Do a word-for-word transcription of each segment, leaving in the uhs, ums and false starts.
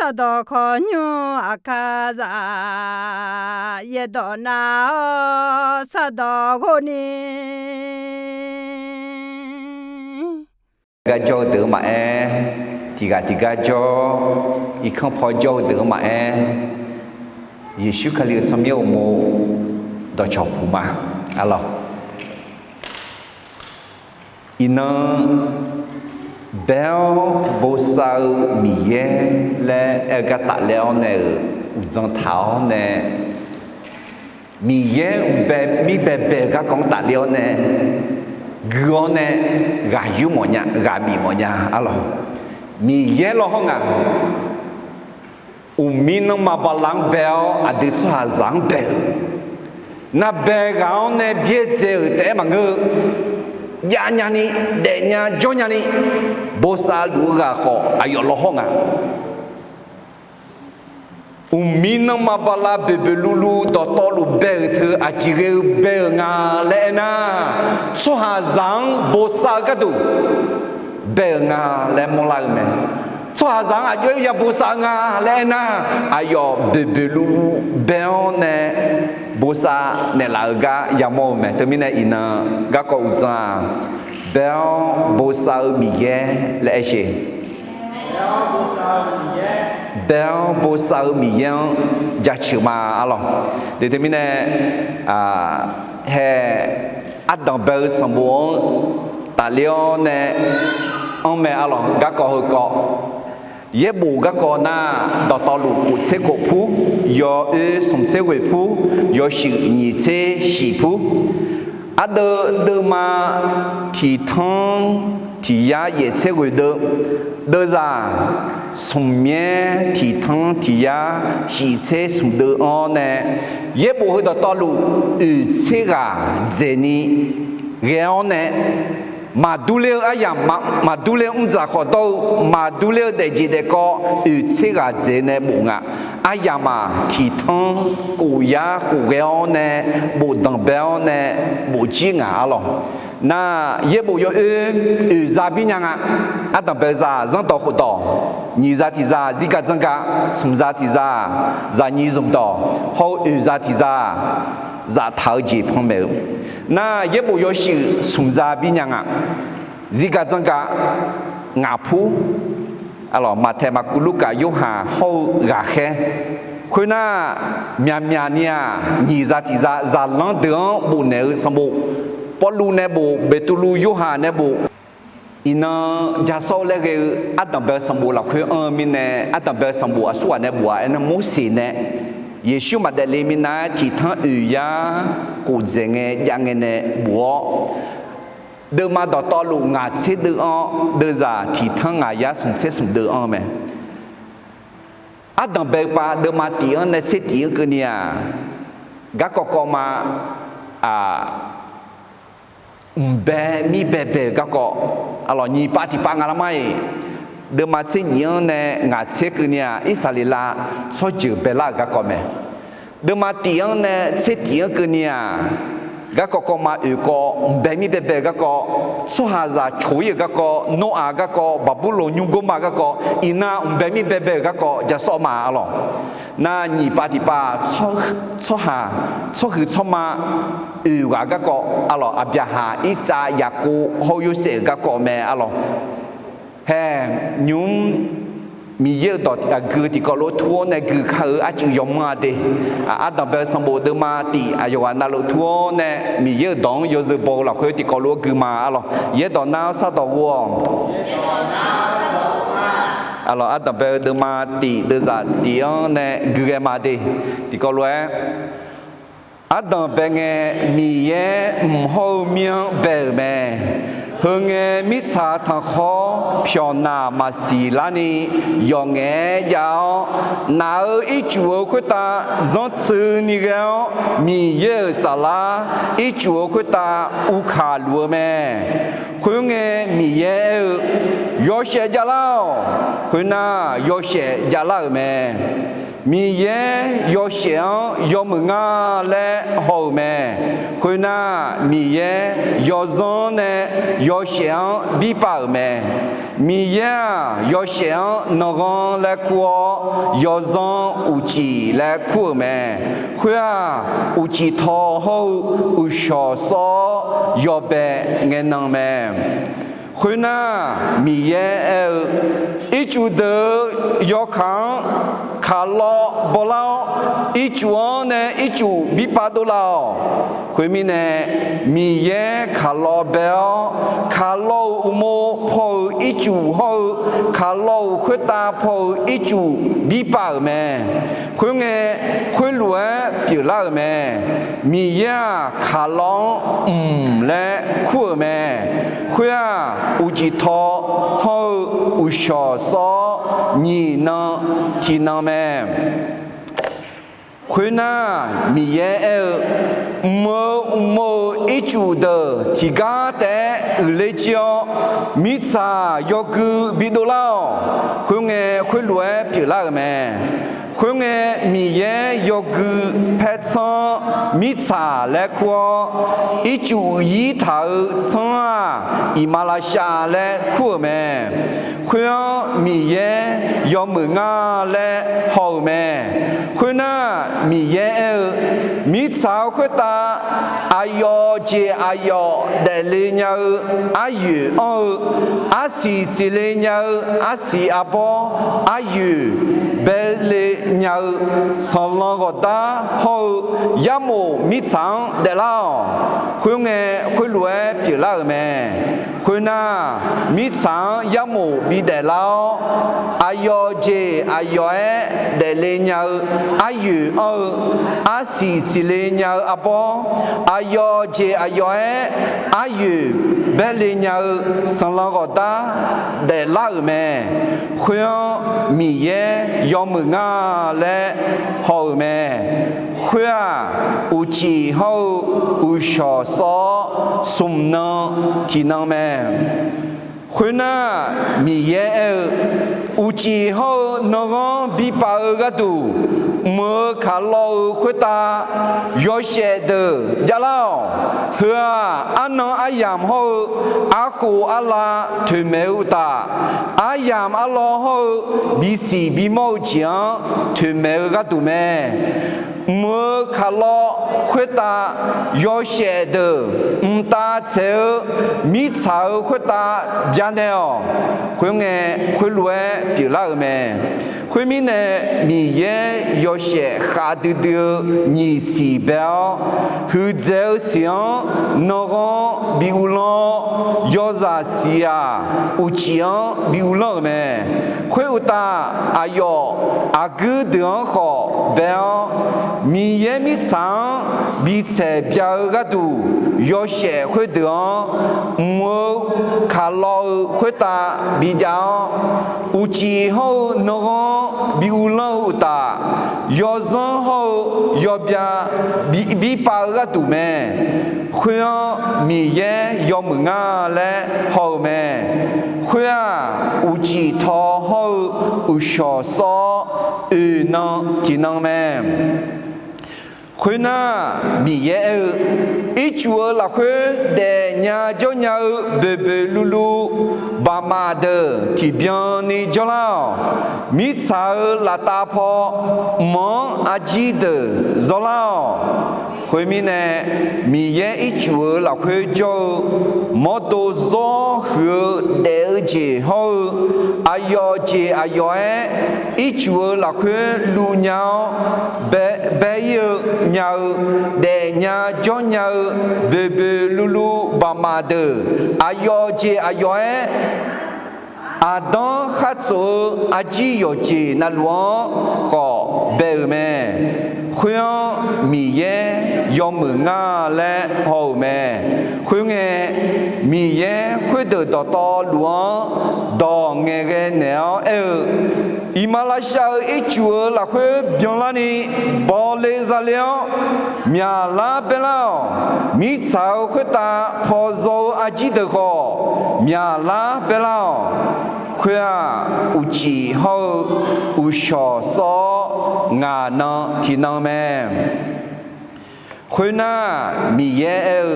Sardawq khawqnymr aqkar zaq, yaerdawq nav-awr sardawq ghov ni. Gar jawr-eu deuq-anr maqaer, tiqghaq tiqgar jawr, irkanr paw jawr-eu deuq-anr maqaer, Yeqsur Kali-euq tsawrmyanr uqmov dawqcawq puq ma. Arlawq, iqnan bae-awr bosav-eu Miqyaer laer aer-eu gar tafler-awr nae-euq uqdzan taq-awr nae, Miqyaer mqbae mirbae bae-eu garkawv-anr tafler-awr nae, gui-awr nae ghaq yur mawfnya, ghaq bif mawfnya. Arlawq, Miqyaer lawr hawr nga. Uqmir nanrma bala-anr bae-awr aqdui tsawrhaqzaq-anr bae-eu, nar bae ghaq-anr nae byaerdzae-euq taef-aer maqngeur-eu, javnya ni, daefnya jawrnya ni, bosav luf-eu ghaq khawf aqyawf lawr hawr nga. Uqmir nanrma bala boeqboeq luvluv dawqtawvluf bae-euq teu aqjeq ghae-eu bae-euq nga laer aernar, tsawrhaqzaq-anr bosav-eu gharduq bae-euq nga laer mawrlar-eu mae. Tsawrhaqzaq-anr aqjox-aer ya bosav-eu nga laer aernar, aqyawf boeqboeq luvluv bae-awr nae bosav naeqlaf-eu gar yamawr-eu mae. Teumirnae iqnan garkawv uqdzan-aq, bae-awr bosav-eu Miqyaer laer aer sheq. Bae-awr bosav-eu Miqyaer-anr jaceuq ma. Arlawq, teumirnae, hae, ardanq bae-eu sanqbof-anr tafler-awr nae anr mae. Arlawq, garkawv heukawv, yaerbof garkawv nar, dawqtawvluf kof tser kof pur, yawoer smq tser ghoeq pur, yawshuif nyiq tser shif pur, ardeuv deuvma tiq tanr tiq yar yaef tser ghoeq deuv, deuvzaq smqmyaer tiq tanr tiq yar shif tser smq deuv anr-awr nae, yaerbof heu dawqtawvluf oeq tser ghaq dzaeqni ghae-awr nae, maqdur ler-eu aryamq, maqdur ler-eu mrdzaq khawf dawr-eu, maqdur ler-eu daefjeq daefkawv oeq tser ghaq dzaeq nae bof nga. Aryamq-aq tiq tanr kof yar khof ghae-awr nae, bofdanq bae-awr nae, bofjir ngaq. Arlawq, nar yaerbof yawoer oeq za bir nya nga. Ardanq bae-eu zaq zanrdawq khofdawq, nyiq za tiq za zirgaq dzanrgaq, smq za tiq za zaqnyiq zmqdawq, hawr-eu oeq za tiq za zaftaq-eu jeq panmaeq-eu. Nar yaerbof yawshuif smq za bir nya nga. Zirgaq dzanrgaq ngaq pur, Maqtaeq, Maqkuv, Lurkaf, Yorhaq hawr-eu ghaqkhaer. Khoernar, myaqmyaq ni-aq, nyiq za tiq za zaqlanr deuq-anr bofnaeq-eu sanqbof, Pawrluv nae bof, Beqtuvluv, Yorhaq nae bof, iqnan ja sawr-eu laer ghae-eu ardanq bae-eu sanqbof lafkhoer anr-eu mirnae, ardanq bae-eu sanqbof aqsurghaq nae bof-a aernar, Morseq nae Yeqsur maqdaef le minav-aer tiq tanr oeq yar khof dzaeq ngae jav ngae nae bof-awr, deuvma dawqtawvluf ngaq tser deuv anr-awr, deuvzaq tiq tanr ngaq yar smq tser smq deuv anr-eu mae. Ardanq bae-eu pav deuvma tif-anr nae tser tif-anr keuvni-aq, garkawv kawv ma, aq, mqbae mir baebae-euq garkawv, aqlawq nyiq pav tiq pav nga lar mar-iq, deuvma tser nyif-anr nae ngaq tser keuvni-aq, Irsaqleqlav tsawrjeuq baelar-euq garkawv mae. Deuvma tif-anr nae tser tif-anr keuvni-aq, garkawv kawv ma oeq kawv mqbae mir baebae-euq garkawv, tsawrhaqzaq coq-ir-euq garkawv, Noraq garkawv, Baqburloq nymrgor ma garkawv, iqnan mqbae mir baebae-euq garkawv ja sawr ma. Aqlawq, nar nyiq pav tiq pav, tsawrhaq, tsawrhuiq tsawrma oeq ghaq garkawv, aqlawq, Aqbyaqhaq, Irtsav, Yaqkov hawr-eu Yorsaev-euq garkawv mae. Aqlawq, hae, nymq-mr Miqyaer-euq dawq gui tiqkawv lof-aer tur-awr nae gui kar-eu arcuiv yawmanr-a de. Ardanq bae-eu sanqbof deuvma tif aqyawf ghaq navluf tur-awr nae Miqyaer-euq dawq-anr yawzeu baw-eu lafkhoer tiqkawv lof-aer gui ma. Aqlawq, yaerdawq nar-anr sardawq ghov-awq. Aqlawq, ardanq bae-eu deuvma tif deuvzaq tif-anr nae gui ghae ma de. Tiqkawv lof-aer Ardanq bae ngae, Miqyaer mq hawr-eu mir-anr bae-euq mae. Heu ngae, mirtsaq tanqkhawr pyawqnaq maqsiq larni yawqngaef-aer jav-awr, naq-euq ircuf-eu khoertav zanrtsuini ghae-awr, Miqyaer-euq saflar ircuf-eu khoertav uvkaq luf-eu mae. Khoerngae, Miqyaer aer-eu, Yawshaef javlar-awq. Khoernar, yawshaef javlar-euq mae. Miqyaer yawshaef-anr yawmuiq nga laer haw-euq mae. Khoernar, Miqyaer yawzanr nae yawshaef-anr birpav-euq mae. Miqyaer-aq, yawshaef-anr nanrghanr laer kur-awr, yawzanr uqcif laer kur-euq mae. Khoer-aq, uqcif taw hawr-eu uqshawq sawr-awr yawbae ngaenan mae. Khoernar, Miqyaer aer-eu, ircuf deuq-eu yawkaq-anr kaqlawv bawlar-awr, ircuf-anr nae ircuf bi pav dovlaf-awq. Khoermirnae, Miqyaer kaqlawv bae-awr, kaqlawv-euq uqmov paw-euq ircuf hawr-eu, kaqlawv-euq khoertav paw-euq ircuf bi pav-euq mae. Khoerngae, khoerlof-aer pyeuflar-euq mae. Miqyaer-aq, kaqlawv-anr mq laer kur-euq mae. Khoer-aq, uqcif taw hawr-eu uqshawq sawr-awr nyiq nan tiq nan mae. Khoernar, Miqyaer aer-eu, mq-euq uqmov-euq ircuf deuq tiqgar taef-aer uiqler jir-awr, mirtsaq yawgui bidov lar-awq. Khoerngae, khoerlof-aer pyeuflar-euq mae. Khoerngae, Miqyaer yawgui paertsanr-anr mirtsaq laer kur-awr, ircuf uiqyir taq-eu tsanr-aq, iqmalavshav laer kur-euq mae. Khoer-anr Miqyaer yawmuiq nga laer haw-euq mae. Khoernar, Miqyaer aer-eu, mirtsaq-eu khoertav aqyawf jeq aqyawf daefle nya-eu aryoeq anr-eu, arsiq siqle nya-eu arsiq arbawr, aryoeq baele nya-eu sanqlanq ghawqdar hawr-eu yarmof mirtsaq-anr daeflar-awq. Khoerngae, khoerlof-aer pyeuflar-euq mae. Khoernar, mirtsaq-anr yarmof bidaef lar-awr, aqyawf jeq aqyawf-aer daefle nya-eu aryoeq anr-eu, arsiq siqle nya-eu arbawr, aqyawf jeq aqyawf-aer aryoeq baele nya-eu sanqlanq ghawqdar daeflar-euq mae. Khoer-anr Miqyaer yawmuiq nga laer haw-euq mae. Khoer-aq, uqcif hawr-eu uqshawq sawr-awr smq nan tiq nan mae. Khoernar, Miqyaer aer-eu, uqcif hawr-eu nanrghanr bi pav-eu gharduq, mq-euq kaqlawv-euq khoertav yawshaef deuq javlar-awq. Heu-aq, arnan aryamq hawr-eu arkhof arlav toeqmaeq-eu uqtaf, aryamq arlawr hawr-eu bisiq bimawr-eu jeq-anr toeqmaeq-eu gharduq mae. Mq-euq kaqlawv khoertav yawshaef deuq mqtav tsaeq-eu mirtsaq-euq khoertav byanaeq-awq. Khoerngae, khoerlof-aer pyeuflar-euq mae. Khoermirnae, Miqyaer yawshaef khavdui dui-eu nyiq siq bae-awr, huiqdzaeq-eu siq-anr nanrghanr bi uvlanr-awr, yawzaq siq-aq, uqcif-anr bi uvlanr-euq mae. Khoeruqtaf, aqyawf aqguir deuq-anr khawf bae-awr, Miqyaer mirtsaq-anr bitsaeq bya-eu gharduq, yawshaef khoerdeuq-anr mq-eu kaqlawv-eu khoertav bijav-awr, uqcif hawr-eu nanrghanr bi uvlanr-eu uqtaf, yawzanr hawr-eu yawbyav bi, bipav-eu gharduq mae. Khoer-anr Miqyaer yawmuiq nga laer haw-euq mae. Khoer-aq, uqcif taw hawr-eu uqshawq sawr-awr oeq nan tiq nan mae. Khoernar, Miqyaer aer-eu, ircuf-eu lafkhoer daefnya jawrnya-eu boeqboeq luvluv baqmaf deuq tiqbyan ni jawrlar-awq. Mirtsaq-euq laftav paw mq-anr arjir deuq zawrlar-awq. Khoermirnae, Miqyaer ircuf-eu lafkhoer jawr-eu mawrdo zawr huiq-eu daef-eu jeq hawr-eu, aqyawf jeq aqyawf-aer ircuf-eu lafkhoer luvnya-awr, bae, bae ir-eu nya-eu, daefnya jawrnya-eu boeqboeq luvluv baqmaf deuq, aqyawf jeq aqyawf-aer aqdanr khartsof-eu arjir yawqjeq navluf-anr khawf bae-euq mae. Khoer-anr Miqyaer yawmuiq nga laer haw-euq mae. Khoerngae, Miqyaer khoerdeuq dawqtawvluf-anr dawq ngaeqghae naeq-awr aer-eu, iqmalavshav-eu ircuf-eu lafkhoer byanlarni bawle zale-awr myaqlar baelar-awq. Mirtsaq-euq khoertav paw zaw-eu arjir deuq khawf myaqlar baelar-awq. Khoer-aq, uqcif hawr-eu uqshawq sawr-awr ngaq nan tiqnan mae. Khoernar, Miqyaer aer-eu,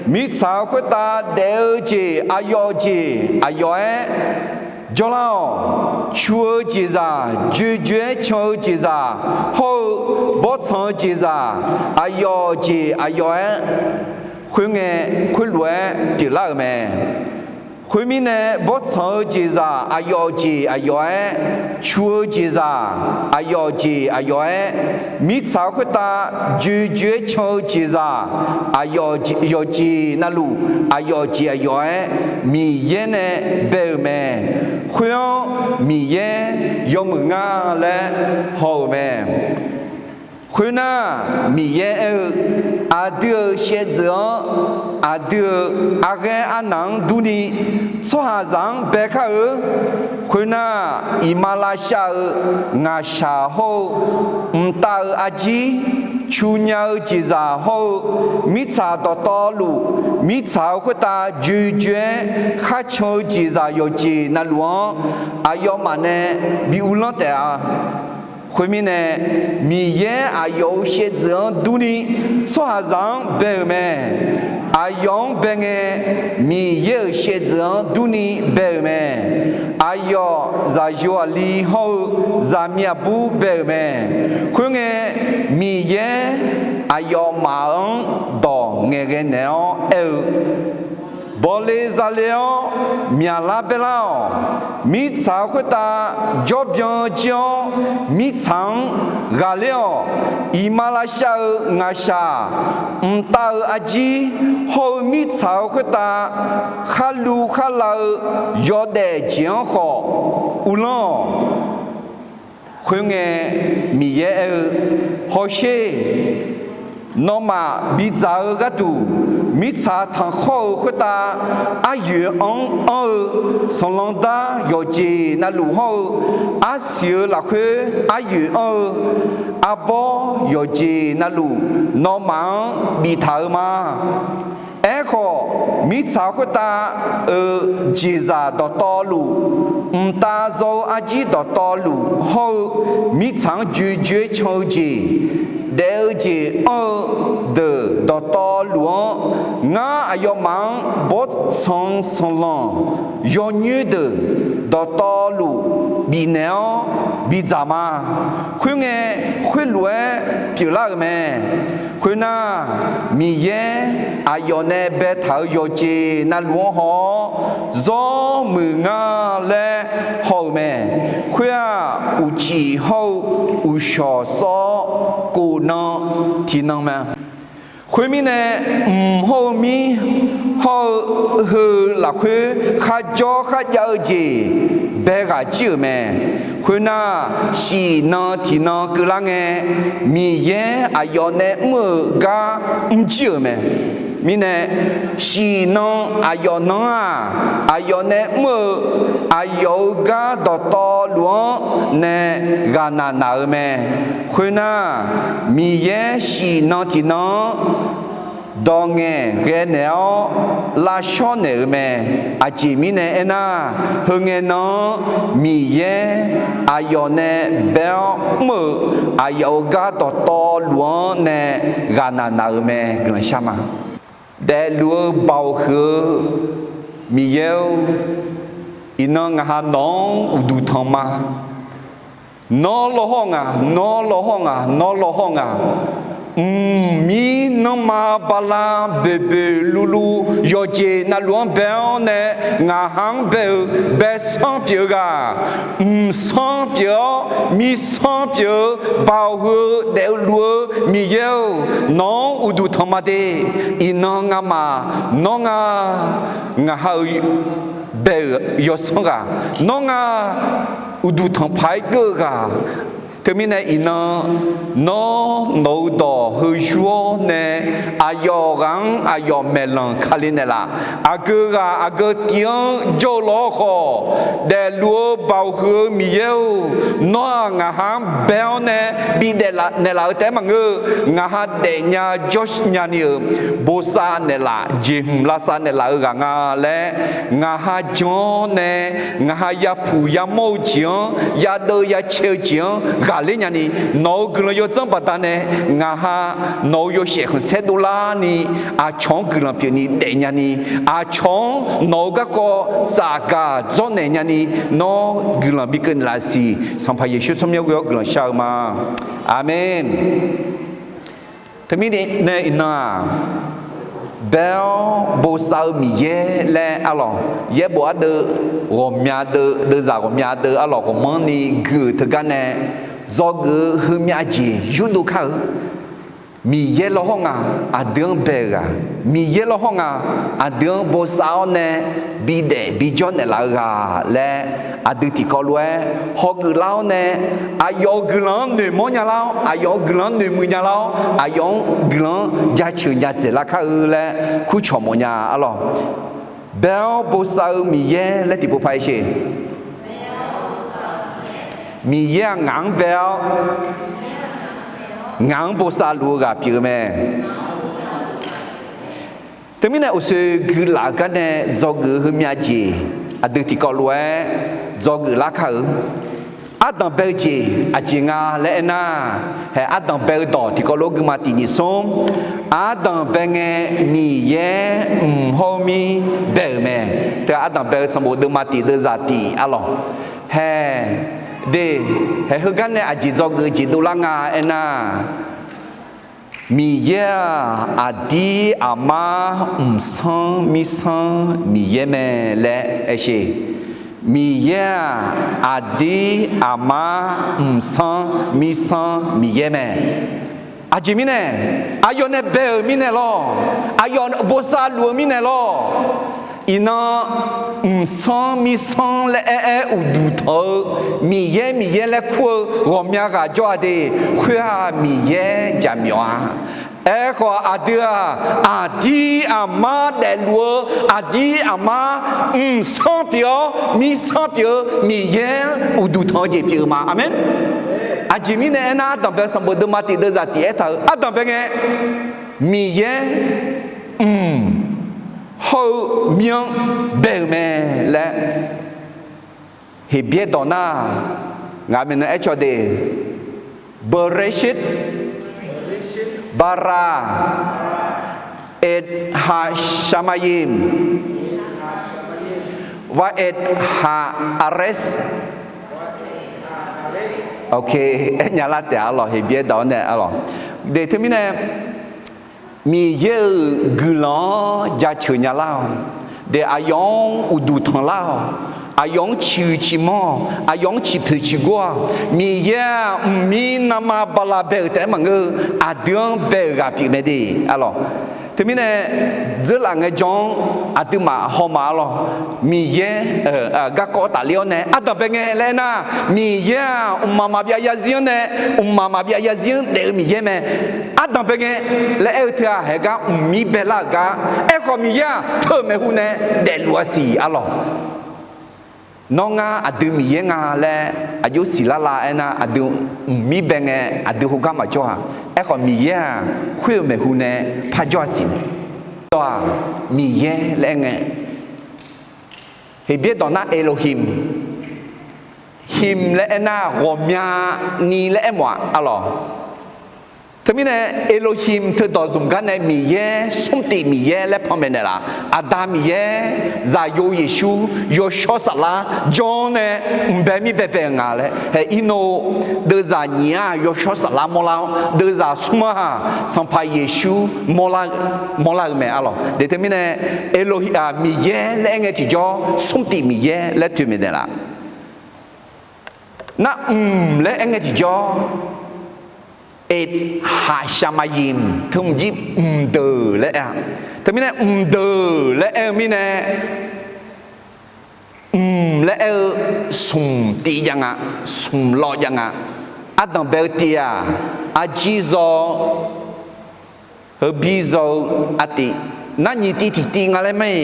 mirtsaq-euq khoertav daef-eu jeq aqyawf jeq aqyawf-aer jawrlar-awq. Cu-eu jeqzaq, joejoe-aer can-eu jeqzaq hawr-eu bawrtsanq-eu jeqzaq aqyawf jeq aqyawf-aer, khoerngae, khoerlof-aer pyeuflar-euq mae. Khoermirnae, bawrtsanq-eu jeqzaq aqyawf jeq aqyawf-aer, cu-eu jeqzaq aqyawf jeq aqyawf-aer, mirtsaq-euq khoertav joejoe-aer can-eu jeqzaq aqyawf, yawqjeq navluf aqyawf jeq aqyawf-aer, Miqyaer nae bae-euq mae. Khoer-anr Miqyaer yawmuiq nga laer haw-euq mae. Khoernar, Miqyaer aer-eu, aqdui-euq shaevdzeuf-anr, aqdui-euq arghaer arnaq-anr durni tsawrhaqzaq-anr bae kar-eu. Khoernar, iqmalavshav-eu ngaqshaq hawr-eu, mqtav-eu arjir, cu nya-eu jeqzaq hawr-eu, mirtsaq dawqtawvluf, mirtsaq-euq khoertav joejoe-aer kharcan-eu jeqzaq yawqjeq navluf-anr, aqyawfmaf nae bi uvlanr taef-a. Khoermirnae, Miqyaer aqyawf-euq shaevdzeuf-anr durni tsawrhaqzaq-anr bae-euq mae. Aqyawf-anr bae ngae, Miqyaer-euq shaevdzeuf-anr durni bae-euq mae. Aqyawf zaqyo aqli hawr-eu zaqmiq aqbur bae-euq mae. Khoerngae, Miqyaer aqyawfmaf-anr dawq ngaeqghae naeq-awr aer-eu, bawle zale-awr myaqlar baerlar-awq. Mirtsaq-euq khoertav jawrbyan jir-awr, mirtsaq-anr ghaqler-awq. Iqmalavshav-eu ngaqshaq, mqtav-eu arjir hawr-eu mirtsaq-euq khoertav kharluv kharlav-eu yawdaef jeq-anr khawf uvlanr-awq. Khoerngae, Miqyaer aer-eu, hawsher. Nawmaf bidzaq-eu gharduq, mirtsaq tanqkhawr-euq khoertav aryoeq anr-anr-eu, sanqlanq dar yawqjeq navluf hawr-eu, arsiq-eu lafkhoer aryoeq anr-eu, arbawr yawqjeq navluf nawmaf-anr biftaq-eu ma. Aerkhawf, mirtsaq khoertav-euq jeqzaq dawqtawvluf, mqtav zaw-eu arjir dawqtawvluf hawr-eu, mirtsaq-anr joejoe-aer can-eu jeq, daef-eu jeq anr-eu deuq dawqtawvluf-anr, ngar aqyawfmaf-anr bawrtsanq sanqlanq yawnyoer deuq dawqtawvluf bifnaeq-awr bidzaq ma. Khoerngae, khoerlof-aer pyeuflar-euq mae. Khoernar, Miqyaer aqyawf nae baetaq-euq yawqjeq navluf-anr haw-awr, zawr muiq nga laer haw-euq mae. Khoer-aq, uqcif hawr-eu uqshawq sawr-awr, kof nan tiqnan mae. Khoermirnae, mq hawr-eu mir hawr-eu heu lafkhoer kharjawr kharjav-eu jeq bae ghaq jir-euq mae. Khoernar, shif nan tiqnan keuvlar ngae, Miqyaer aqyawf nae mr-euq gar mr jir-euq mae. Mirnae, shif nan aqyawf nan-aq, aqyawf nae mr-eu aqyawf-euq gar dawqtawvluf-anr nae ghaqnaq naq-eu mae. Khoernar, Miqyaer shif nan tiqnan-anr dawq ngaeqghae naeq-awr lavshawr naeq-euq mae. Aqjeq mirnae aernar, heu ngae nan-anr Miqyaer aqyawf nae bae-awr mr-euq aqyawf-euq gar dawqtawvluf-anr nae ghaqnaq naq-euq mae. Guiqlanq shar ma. Daefluf-eu baoq huiq-eu Miqyaer-or, iqnan ngaq ha nawq-anr uqduq tanq ma. Nawr lawr hawr ngaq, nawr lawr hawr ngaq, nawr lawr hawr ngaq. Mqmir nanrma bala boeqboeq luvluv yawqjeq navluf-anr bae-awr nae, ngaq ha-anr bae-eu baesanr pyeuf-eu ghaq, mqsanr pyeuf-awr mirsanr pyeuf-eu baoq huiq-eu daefluf-eu Miqyaer-or, nawq-anr uqduq tanq ma de. Iqnan ngamaf nawr nga, ngaq ha-euq bae-euq yawsanr ghaq, nawr nga uqduq tanq paq-aer geur-eu ghaq. Teumirnae iqnan, nawr nawq-eu dawq heu yur-awr nae aqyawf ghaq-anr aqyawf maeqlanq kali naeqlaf. Aqgeu ghaq aqgeu tiv-anr jawr-eu lawr khawf, Daefluf-eu Baoq huiq-eu Miqyaer-or, nawr-aq ngaq ha-anr bae-awr nae bidaef naeqlaf-eu taef-aer maqngeur-eu, ngaq ha daefnya jawrnya ni-euq bosav naeqlaf, jeqhmq lavsav naeqlaf-eu ghaq nga laer, ngaq ha jan-awr nae, ngaq ha yapuq yamawr-eu jeq-anr, yadeuv yacae-eu jeq-anr ghaqler nyani, nawq-euq guiqlanq yawdzanr baqdanae, ngaq ha nawq-euq yawshaef khanqsaer dovlarni, aqcawq-anr guiqlanq pyeufni daefnya ni, aqcawq-anr nawq-euq garkawv tsafgaq dzawrnaeq nyani, nawr guiqlanq bikeuv naeqlaf siq. Sanqpaq Yeqsur tsawrmyanr ghoe-awr guiqlanq shar-eu ma. Aqmeq. Teumirnae iqnan-aq, bae-awr bosav-eu Miqyaer laer arlawq, yaerbof ardeuv ghawqmya deuv, deuvzaq ghawqmya deuv arlawq ghawqmanrni gui-euq teugar nae, dzawgeuf-eu heumyav jeq yurdov kar-eu Miqyaer lawrhawr nga, aqdui-anr bae-eu ghaq, Miqyaer lawrhawr nga, aqdui-anr bosav-awr nae bidaef bijawr naeqlaf-eu ghaq laer, aqdui tiqkawv lof-aer hawgeuf lar-awr nae, aqyawf-euq guiqlanq-anr noeqmawr nya lar-awr, aqyawf-euq guiqlanq-anr noeqmuiq nya lar-awr, aqyawf-anr guiqlanq-anr jaceuq nya dzaeqlar kar-eu laer kurcawq mawf nya arlawq. Bae-awr bosav-eu Miqyaer laer tiqpov paq-aer sher. Miqyaer-aq ngaq-anr bae-awr, ngaq-anr bosav luf-eu ghaq pyeuf-eu mae. Teumirnae uqshoe guilaf-euq gar nae dzawgeuf-eu heumyav jeq aqdui tiqkawv lof-aer dzawgeuf lar kar-eu. Ardanq bae-eu jeq aqjeq nga laer aernar, hae ardanq bae-eu dawq tiqkawv lof-aer guima tiq nyiq smr. Ardanq bae ngae Miqyaer mq hawr-eu mir bae-euq mae. Teu ardanq bae-eu sanqbof deuvma tiq deuvzaq tiq arlawq. Hae, de, hae heugar nae aqjeq dzawgeuf jeq dovlar nga aernar, Miqyaer-aq aqdir aqmar mqsanr mirsanr Miqyaer mae laer aer sher. Miqyaer-aq aqdir aqmar mqsanr mirsanr Miqyaer mae. Aqjeq mirnae, aqyawf nae bae-euq mirnae lawr, aqyawf bosav luf-eu mirnae lawr. Iqnan mqsanr mirsanr laer aer-aer uqduq tanq-eu Miqyaer Miqyaer laer kur-eu ghawqmya ghaq jawr-a de, khoer-aq Miqyaer jaqmyawf-a. Aerkhawf aqdui-aq aqdir aqmar daefluf-eu aqdir aqmar mqsanr pyeuf-awr mirsanr pyeuf-eu Miqyaer uqduq tanq-eu jeq pyeuf-eu ma. Aqmeq. Aqjeq mirnae aernar ardanq bae sanqbof deuvma tiq deuvzaq tiq aertaq-euq ardanq bae ngae Miqyaer mq hawr-eu mir-anr bae-euq mae laer Heqbyaer dawq nar, ngaq maeqnan aercawq de, Bereshit bara et ha shamayim va et ha ares. Aernya lar taef arlawq, Heqbyaer dawq-anr nae arlawq. De teumirnae Miqyaer-euq guiqlanq-anr jaceuq nya lar-awq. De aqyawf-anr uqduq tanq lar-awq. Aqyawf-anr ciqhuiq ciqmanr-awq. Aqyawf-anr ciqpoeq ciqgor-awq. Miqyaer-aq mqmir navmaqbala bae-euq taef-aer maqngeur-eu aqdui-anr bae-euq ghaq pyeuf mae de arlawq. Teumirnae dzeurlaf ngaejawr-anr aqduimaf hawma arlawq. Miqyaer garkawv tafler-awr nae ardanq bae ngae laer aernar, Miqyaer-aq mqmaq maqbyav yarzir-anr nae, mqmaq maqbyav yarzir-anr daef-eu Miqyaer mae. Ardanq bae ngae laer aer-eu teu-aq, haegar mqmir bae lar-euq gar. Aerkhawf Miqyaer-aq teu maeqhu nae daefluf-a siq arlawq. Nawr ngar aqdui Miqyaer nga laer aqjox siqlar la aernar, aqdui mqmir bae ngae aqdui heugar maqjawr-a. Aerkhawf Miqyaer-aq khoer-eu maeqhu nae parjawr-a siq mae. Dawq-aq Miqyaer laer aer ngae, Heqbyaer dawq nar Elohim, him laer aernar ghawqmyani laer aermawf-aq arlawq. Teumirnae Elohim teudawq zmq gar nae Miqyaer smrtif Miqyaer laer panmaeq naeqlaf. Aqda Miqyaer, Zaqyo Yeqsur, Yawshawr Saflar jawr-anr nae mqbae mir baebae-eu nga laer hae irnov. Deuvzaq nyiq-aq Yawshawr Saflar mawrlar-awr, deuvzaq smr-aq Sanqpaq Yeqsur mawrlar-eu mae arlawq. De teumirnae Elohi-aq Miqyaer laer aer ngae tiqjawr smrtif Miqyaer laer toeqmaeq naeqlaf. Nar mq laer aer ngae tiqjawr, et haqshaqmaqyimq teumq jir mqdeuq laer aer-a. Teumirnae mqdeuq laer aer-eu mirnae, mq laer aer-eu smq tiv jav nga, smq lawv jav nga. Ardanq bae-eu tiv-aq, arjir zaw-awr, heubir zaw-eu artiv, nar nyiq tiv tiqtiv nga laer mae.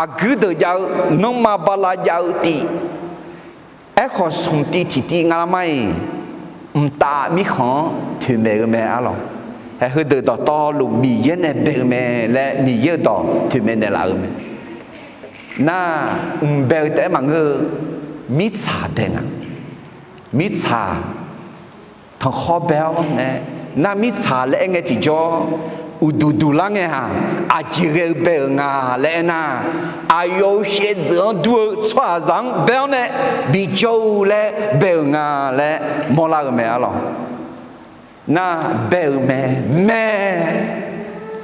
aqguir deuq jav-eu, nanrma bala jav-eu tiv, aerkhawf smq tiv tiqtiv nga lar mar-iq, mqtav mirkhanq-anr toeqmaeq-eu mae arlawq. Haeq heudeuq dawqtawvluf Miqyaer nae bae-eu mae laer Miqyaer-euq dawq toeqmaeq naeqlaf-eu mae. Nar, mq bae-eu taef-aer maqngeur-eu, mirtsaq bae nga. Mirtsaq tanqkhawr bae-awr nae, nar mirtsaq laer aer ngae tiqjawr, uqduq duq lar ngae-aq, aqjeq ghae-eu bae-euq nga laer aernar, aqyawf-euq shaevdzeuf-anr dur-eu tsawrhaqzaq-anr bae-awr nae bijawr-eu laer bae-euq nga laer mawrlar-eu mae arlawq. Nar, bae-euq mae, mae,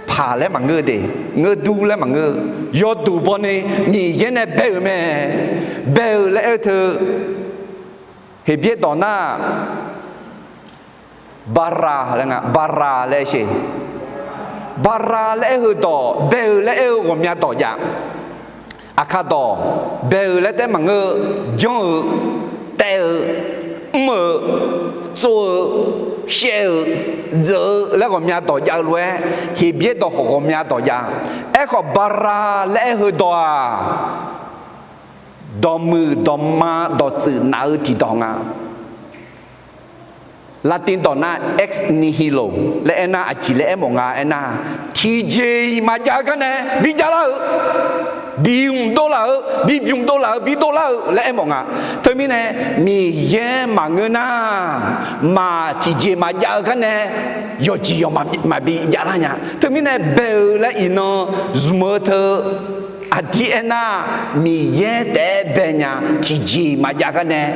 paq laer maqngeur de, ngeur dur laer maqngeur, yawduq bawni Miqyaer nae bae-euq mae, bae-euq laer aer-eu teu, Heqbyaer dawq nar, bara laer nga, bara laer aer sheq. Bara laer aer-eu dawq, bae-euq laer aer-eu ghawqmya dawq jav. Aqkar dawq, bae-euq laer taef-aer maqngeur-eu, janr-eu, taev-eu, mr-eu, tsov-eu, shaev-eu, dzeuq-eu laer ghawqmya dawq jav-eu lof-aer, Heqbyaer dawq khawf ghawqmya dawq jav. Aerkhawf, bara laer aer-eu dawq-aq, dawqmuiq dawqma dawqtsuif naf-eu tiqdawq nga. Latin dawq nar ex nihilo laer aernar, aqjeq laer aermawf nga aernar, tiqjeq-iq maqjav-eu gar nae bijav lar-eu, bimq dovlaf-eu, bibymq dovlaf-eu, bidov lar-eu laer aermawf nga. Teumirnae, Miqyaer maqngeur nar, maq tiqjeq maqjav-eu gar nae yawqjeq yawq maqbi jav lar nya. Teumirnae, bae-eu laer iqnan zmq-eu teu aqdir aernar, Miqyaer taef-aer bae nya, tiqjeq maqjav gar nae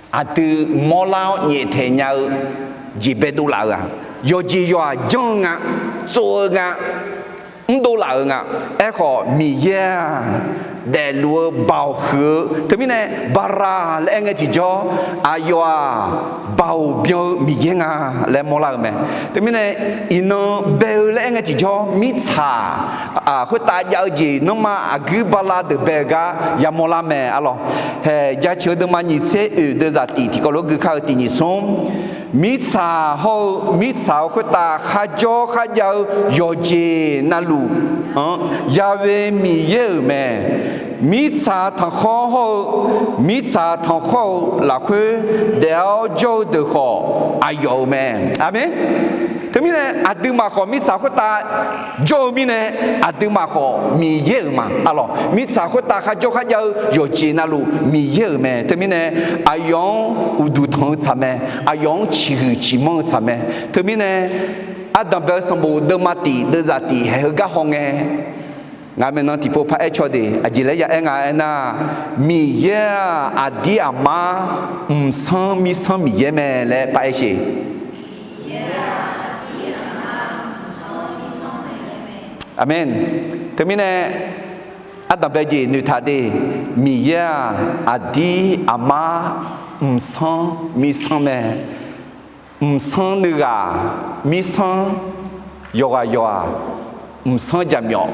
aqdui mawrlar-awr nyaeftaeq nya-eu jeq baedov laf-eu-aq, yawqjeq yawq-aq janr-eu nga, tsov-eu nga, mrdov laf-euq nga. Aerkhawf, Miqyaer-aq daefluf-eu baoq huiq-eu, teumirnae, bara laer aer ngae tiqjawr, aqyawf-aq baoq byan-eu Miqyaer nga laer mawrlar-eu mae. Teumirnae, iqnan bae-eu laer aer ngae tiqjawr, mirtsaq khoertav jav-eu jeq nanrma aqguir bala deuq bae-eu gar yamawr lar mae arlawq. Haeq jaceuq-eu deuvma nyiq tser oeq deuvzaq tif tiqkawv lof-aer gui kar-eu tiq nyiq smr, mirtsaq hawr-eu mirtsaq-euq khoertav kharjawr kharjav-eu yawqjeq navluf-anr Ya'we Miqyaer-euq mae. Mirtsaq tanqkhawr hawr-eu mirtsaq tanqkhawr-eu lafkhoer daef-awr jawr-eu deuq khawf aqyawf-euq mae. Aqmeq. Teumirnae aqduimaf khawf mirtsaq khoertav jawr-eu mirnae, aqduimaf khawf Miqyaer-euq ma arlawq. Mirtsaq khoertav kharjawr kharjav-eu yawqjeq navluf Miqyaer-euq mae. Teumirnae, aqyawf-anr uqduq tanq-eu tsaq mae. Aqyawf-anr ciqhuiq ciqmanr-eu tsaq mae. Teumirnae, ardanqbae-eu sanqbof deuvma tif deuvzaq tif haeq heugar hawngae, ngaq maeqnan tiqpov paraer caw de. Aqjeq laer ya aer nga aernar, Miqyaer-aq aqdir aqmar mqsanr mirsanr Miqyaer mae laer paraer sheq. Aqmeq. Teumirnae, ardanqbae jeq noeqtaq de. Miqyaer-aq aqdir aqmar mqsanr mirsanr mae. Mqsanr nuighaq mirsanr yawqghaq yawq-aq, mqsanr jaqmyawf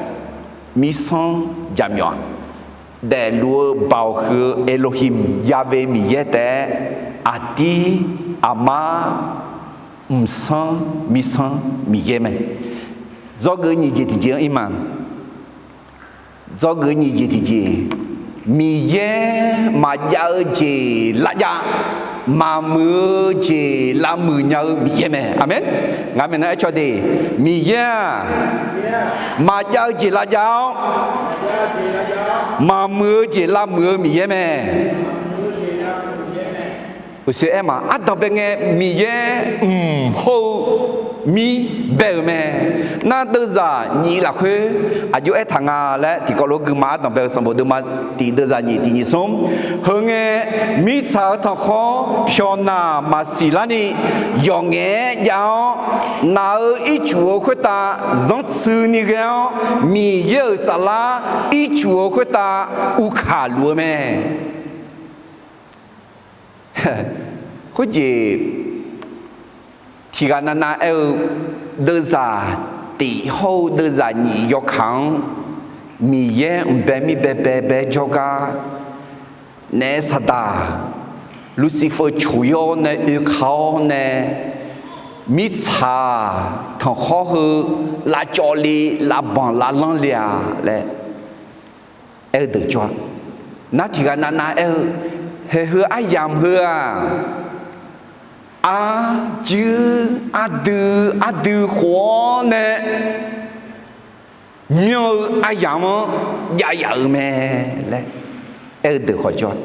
mirsanr jaqmyawf-aq, daefluf-eu baoq huiq-eu Elohim Ya'we Miqyaer taef-aer aqdir aqmar mqsanr mirsanr Miqyaer mae. Dzawgeuf nyiq jeq tiqjeq-anr ir ma. Dzawgeuf nyiq jeq tiqjeq, Miqyaer maqjav-eu jeq lavjav, maqmuiq-eu jeq lavmuiq nya-eu Miqyaer mae. Aqmeq. Ngaq maeqnan aer caw de. Miqyaer-aq maqjav-eu jeq lavjav-awr, maqmuiq-eu jeq lavmuiq-eu Miqyaer mae. Uqshoe aer ma, ardanqbae ngae Miqyaer mq hawr-eu mir bae-euq mae. Nar deuvzaq nyiq lafkhoer aqjox aertaq nga laer tiqkawv lof-aer guima ardanqbae-eu sanqbof deuvma tif deuvzaq nyiq tiq nyiq smr. Heungae, mirtsaq-euq tanqkhawr pyawqnaq maqsiq larni yawqngaef-aer jav-awr, naq-euq ircuf-eu khoertav zanrtsuini ghae-awr, Miqyaer-euq saflar ircuf-eu khoertav uvkaq luf-eu mae. Khoerjeq tiqghaq navnav aer-eu, deuvzaq tif hawr-eu deuvzaq nyiq yawkaq-anr Miqyaer mqbae mirbae bae bae jawrgar, naef saqdaq Lucifer coq-ir-awr nae oeka-awr nae, mirtsaq tanqkhawr heu lavcawv le, lavbanq lavlanr le-aq laer, aer-eu deuq jawr-a. Nar tiqghaq navnav aer-eu, haeqheu aryamq heu-aq, arjuir ardui ardui khof-awr nae myanr-eu aryamq-anr jav yaf-euq mae laer aer-eu deuq khawf jawr-a.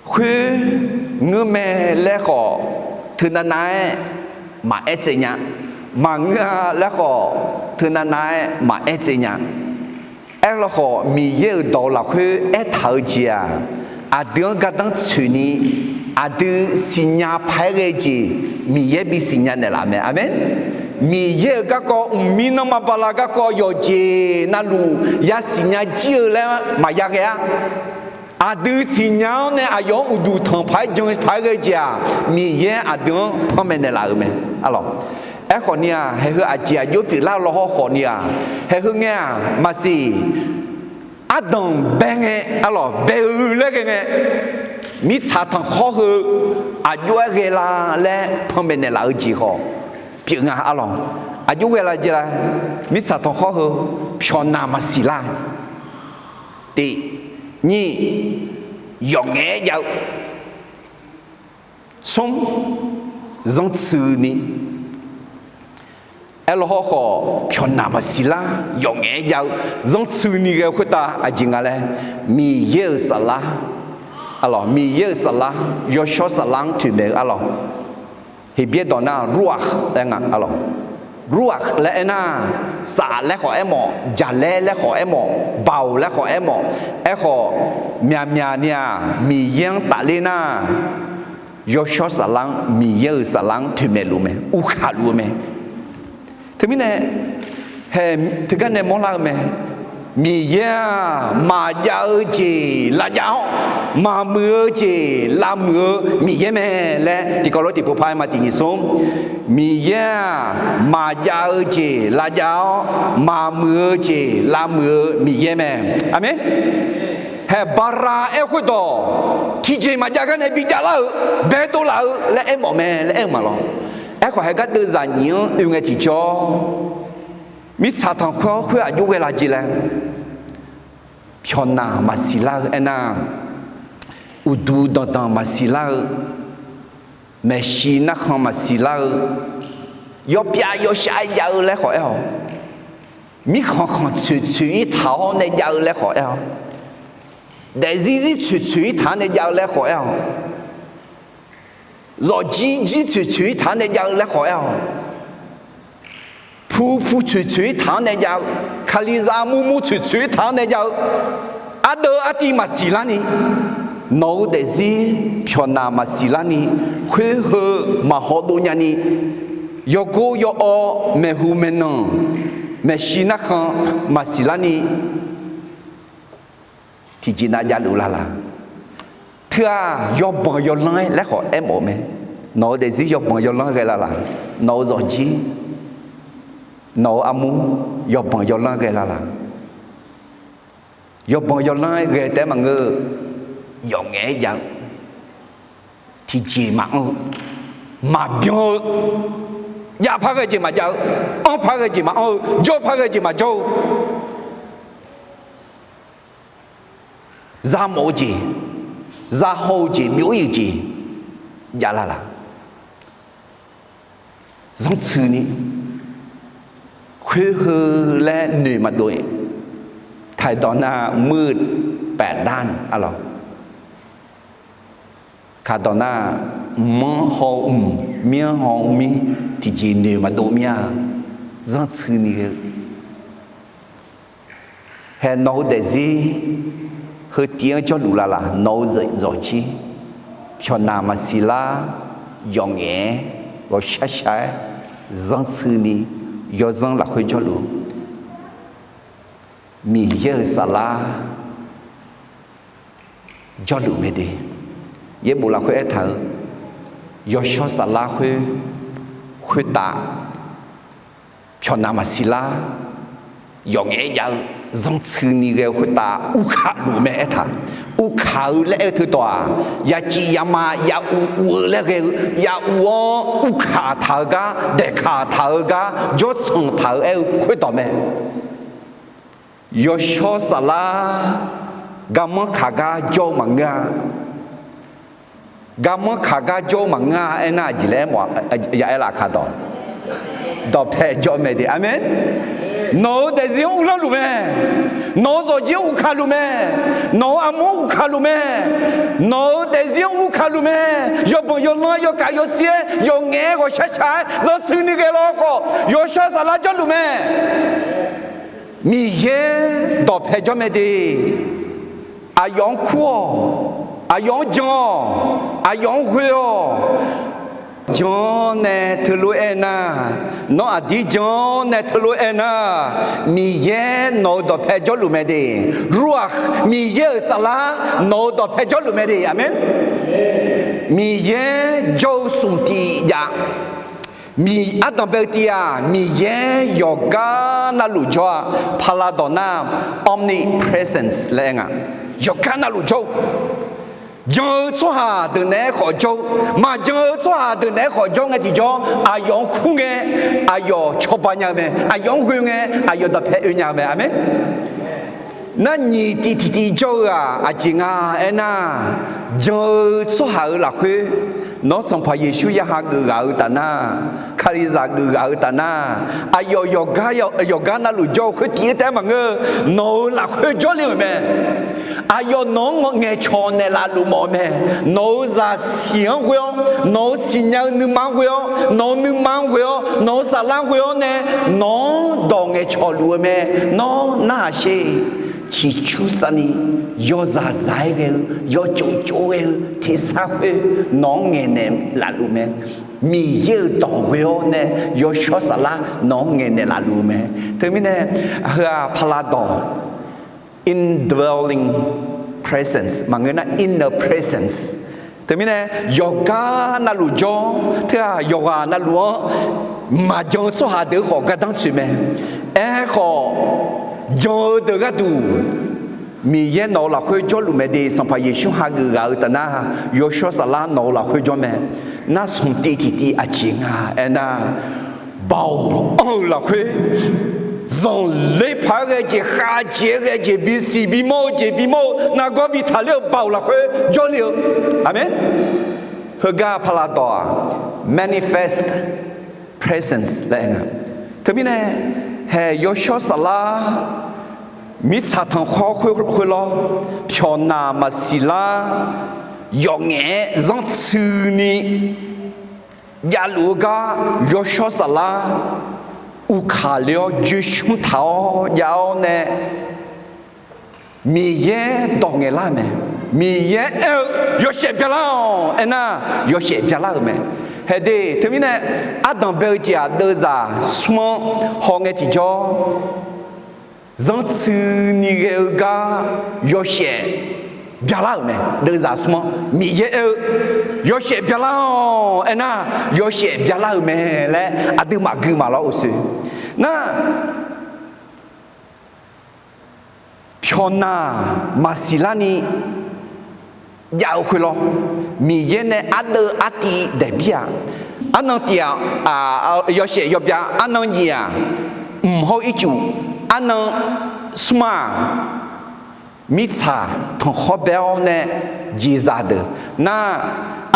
Khoer ngeur mae laer khawf, teunav nav-aer maqaer tsaev nya. Maqngeur-a laer khawf, teunav nav-aer maqaer tsaev nya. Aerlawkhawf, Miqyaer-euq dawq lafkhoer aertaq-eu jeq-aq, aqdui-anr gardanr tsoeqni, aqdui siqnya paq-aer ghae-eu jeq, Miqyaer bisiqnya naeqlaf mae. Aqmeq. Miqyaer-euq garkawv, mqmir nanrma bala garkawv yawqjeq navluf yasiqnya jir-eu laer maqya ghae-ar. Aqdui siqnya-awr nae aqyawf-anr uqduq tanq paq-aer jan paq-aer ghae-eu jeq-aq, Miqyaer aqdui-anr panmaeq naeqlaf-euq mae. Arlawq, aerkhawf ni-aq, haeqheu aqjeq aqjox pyeuflar law hawrkhawf ni-aq, haeqheu ngae-aq maqsiq. Ardanq bae ngae, arlawq, bae-eu laer ghae ngae, mirtsaq tanqkhawr heu aqjox-aer ghae la laer panmaeq naeqlaf-eu jeq khawf pyeuf nga. Arlawq, aqjox ghae la jeq la, mirtsaq tanqkhawr heu pyawqnaq maqsiq lar. Tiq, nyiq, yawqngaef-aer jav-eu. Smr, zanrtsuini. Aerlawr hawrkhawf pyawqnaq maqsiq lar, yawqngaef-aer jav-eu zanrtsuini ghae-eu khoertav aqjeq nga laer, Miqyaer-euq saflar, arlawq, Miqyaer-euq saflar, yawshawr saflar-anr toeqmaeq-eu arlawq. Heqbyaer dawq nar ruakh laer nga arlawq. Ruakh laer aernar, saf laer khawf aermawf, jaqlaer laer khawf aermawf, baoq laer khawf aermawf. Aerkhawf, myaqmyaq ni-aq Miqyaer-anr tafler nar, yawshawr saflar-anr, Miqyaer-euq saflar-anr toeqmaeq luf mae, uvkaq luf-eu mae. Teumirnae, haeq teugar nae mawrlar-eu mae. Miqyaer-aq maqjav-eu jeq lavjav-awr, maqmuiq-eu jeq lavmuiq-eu Miqyaer mae laer tiqkawv lof tiqpov par-aer ma tiq nyiq smr. Miqyaer-aq maqjav-eu jeq lavjav-awr, maqmuiq-eu jeq lavmuiq-eu Miqyaer mae. Aqmeq. Haeq bala aer khoerdawq, tiqjeq maqjav gar nae bijav lar-euq, baedov laf-eu laer aermawf mae laer aer-eu ma lawr. Aerkhawf haeq gardeuv zaqnyiq-anr oe ngae tiqjawr, mirtsaq tanqkhawr khoer aqjox ghae la jeq laer, pyawqnaq maqsiq lar-eu aernar, uqduq danqdanq maqsiq lar-eu, maeqshi narkhan maqsiq lar-eu, yawpyav yawshar jav-eu laer khawf aer-awq. Mirkhanq khanq tsoeq tsoeq-ir taq-awr nae jav-eu laer khawf aer-awq. Daefzir zir tsoeq tsoeq-ir taq-anr nae jav-eu laer khawf aer-awq. Zawqjir jir tsoeq tsoeq-ir taq-anr nae jav-eu laer khawf aer-awq. Pu pu tsoeq tsoeq-ir taq-anr nae jav-eu, kalizaq murmur tsoeq tsoeq-ir taq-anr nae jav-eu, ardeuv artiv maqsiq larni, nawq-eu daefzir pyawqnaq maqsiq larni, khoer heu maqhaw dov nyani, yawgor yawawr maeqhu maeqnan maeqshi narkhan maqsiq larni, tiqjeq nav javluf lar laq? Teu-aq yawbanq yawlanr-aer laer khawf aermawf-eu mae. Nawq-eu daefzir yawbanq yawlanr ghae lar laq? Nawq-eu zawqjir, nawq-eu armur yawbanq yawlanr ghae lar laq? Yawbanq yawlanr-aer ghae taef-aer maqngeur-eu, yawqngaef-aer jav-eu, tiqjeq maqanr-eu, maqbyan-eu, jav par ghae jeq maqjav-eu, anr par ghae jeq maqanr-eu, jawr par ghae jeq maqjawr-eu, zamawf-eu jeq, zahaw-eu jeq, byov-ir-eu jeq javlar laq? Zanrtsuini, khoer heu laer noeq maqdov-ir. Taqdawq nar muiq paefdar arlawq. Kaqdawq nar, mq-anr haw-eu mq, mir-anr haw-eu mir, tiqjeq noeq maqdov mir-a. Zanrtsuini ghae-eu Hae nawq-eu daefzir heu tiv-anr jawrluf lar laq? Nawq-eu zawqjir pyawqnaq maqsiq lar, yawqngaef-aer ghawqshar shar-aer zanrtsuini yawzanr lafkhoer jawrluf, Miqyaer-euq saflar jawrluf mae de. Yaerbof lafkhoer aertaq-eu, yawshawr saflar khoer, khoertav pyawqnaq maqsiq lar, yawqngaef-aer jav-eu zanrtsuini ghae-eu khoertav uvkaq luf mae aertaq. Uvkaq-eu laer aer-eu teudawq-aq, yaciv yama ya uv uv-eu laer ghae-eu, ya uv-anr uvkaq taq-eu gar, daeqkaq taq-eu gar, jawrtsanq taq-eu aer-eu khoerdawq mae. Yawshawr Saflar garmanr kaq gar jawr-eu maqngeur-a. Garmanr kaq gar jawr-eu maqngeur-a aernar, aqjeq laer aermawf ya aer laf kaq dawq, dawqpae jawr mae de. Aqmeq. Nawq-euq daefzir-anr uvlanr luf mae. Nawq-euq zawqjir-anr uvkaq luf mae. Nawq-euq armur-anr uvkaq luf mae. Nawq-euq daefzir-anr uvkaq luf mae. Yawbanq yawlanr-aer yawkaf yawsir-aer yawqngaef-aer ghawqshar shaq-aer zanrtsuini ghae lawr khawf, Yawshawr Saflar jawrluf mae. Miqyaer dawqpae jawr mae de. Aqyawf-anr kur-awq. Aqyawf-anr jan-awq. Aqyawf-anr ghoe-awq. Jan-awr nae teulof-aer aernar, nawr aqdir jan-awr nae teulof-aer aernar, Miqyaer nawq-euq dawqpae jawrluf mae de. Ruaf, Miqyaer-euq Saflar nawq-euq dawqpae jawrluf mae de. Aqmeq. Miqyaer jawr-eu smq tif jav. Miq, ardanq bae-eu tiv-aq, Miqyaer yawqgar navluf jawr-a. Paqlaq dawq nar omnipresence laer aer nga. Yawqgar navluf jawr-eu, jan-eu tsawrhaq deuq naeq-aer khawf jawr-eu, maqjan-eu tsawrhaq deuq naeq-aer khawf jawr ngae tiqjawr, aqyawf-anr kur ngae, aqyawf cawba nya-eu mae. Aqyawf-anr ghoe ngae, aqyawf dawqpae oe nya-eu mae. Aqmeq. Nar nyiq tiv tiqtiv jawr-eu-aq aqjeq nga aernar, jan-eu tsawrhaq-euq lafkhoer, nawr Sanqpaq Yeqsur ya hageuf ghaq-eu taf nar, Kalizaq geuf ghaq-eu taf nar, aqyawf yawqgar, yawqgar navluf jawr-eu khoertif-eu taef-aer maqngeur, nawq-euq lafkhoer jawrle-euq mae. Aqyawf nawq-anr ngaeqcawq naeqlaf luf mawf-eu mae. Nawq-euq zaqsiq-anr ghoe-awr, nawq-euq siqnya-eu nuima-anr ghoe-awr, nawq-euq nuima-anr ghoe-awr, nawq-euq saflar-anr ghoe-awr nae, nawq-anr dawq ngaeqcawq luf-eu mae. Nawr narhaq sher, ciqcur savni, yawzaq zaq-aer ghae-eu, yawtsov tsov-aer ghae-eu tersar khoer nawq-anr ngaeqnaeq laf luf mae. Miqyaer-euq dawq ghoe-awr nae, Yawshawr Saflar nawq-anr ngaeqnaeq laf luf-eu mae. Teumirnae, heu-aq paqlaq dawq, indwelling presence maqngeur nar, inner presence. Teumirnae, yawqgar navluf jawr, teu-aq yawqghaq navluf-anr maqjan-eu tsawrhaq deuq-eu khawf gardanr tsoeq mae. Aerkhawf, jan-eu deuq gharduq Miqyaer nawq-euq lafkhoer jawrluf mae de. Sanqpaq Yeqsur hageuf ghaq-eu taf nar, Yawshawr Saflar nawq-euq lafkhoer jawr mae. Nar smq tiv tiqtiv aqjeq nga aernar, baoq anr-eu lafkhoer, zanqler paq-aer ghae jeq, khavjeq-aer ghae jeq, bisiq bimawr-eu jeq bimawr-eu, nargawr bi taqler-eu baoq lafkhoer jawrle-eu. Aqmeq. Heugar paqlaq dawq-aq, manifest presence laer aer nga. Teumirnae, haeq Yawshawr Saflar mirtsaq tanqkhawr khoer lawr, pyawqnaq maqsiq lar, yawf ngaef-aer zanrtsuini javluf-eu gar, Yawshawr Saflar uvkaq le-awr joeqsmr taq-awr jav-awr nae, Miqyaer dawq ngaeqlar-euq mae. Miqyaer aer-eu, yawshaef byalar-awq aernar, yawshaef byalar-euq mae. Haeq de, teumirnae ardanq bae-eu jeq-aq deuvzaq smr-anr hawngae tiqjawr, zanrtsuini ghae-eu gar yawshaef byalar-euq mae. Deuvzaq smr-anr Miqyaer aer-eu, yawshaef byalar-awq aernar, yawshaef byalar-euq mae laer aqduimaf gui maqlawr-eu sher. Nar pyawqnaq maqsiq larni jav-eu khoer lawr, Miqyaer nae ardeuv artiv daeqbir-aq, arnan tif-aq, yawshaef yawbyav, arnan nyiq-aq, mq hawr ircuf, arnan smr-aq, mirtsaq tanqkhawr bae-awr nae jeqzaq deuq nar,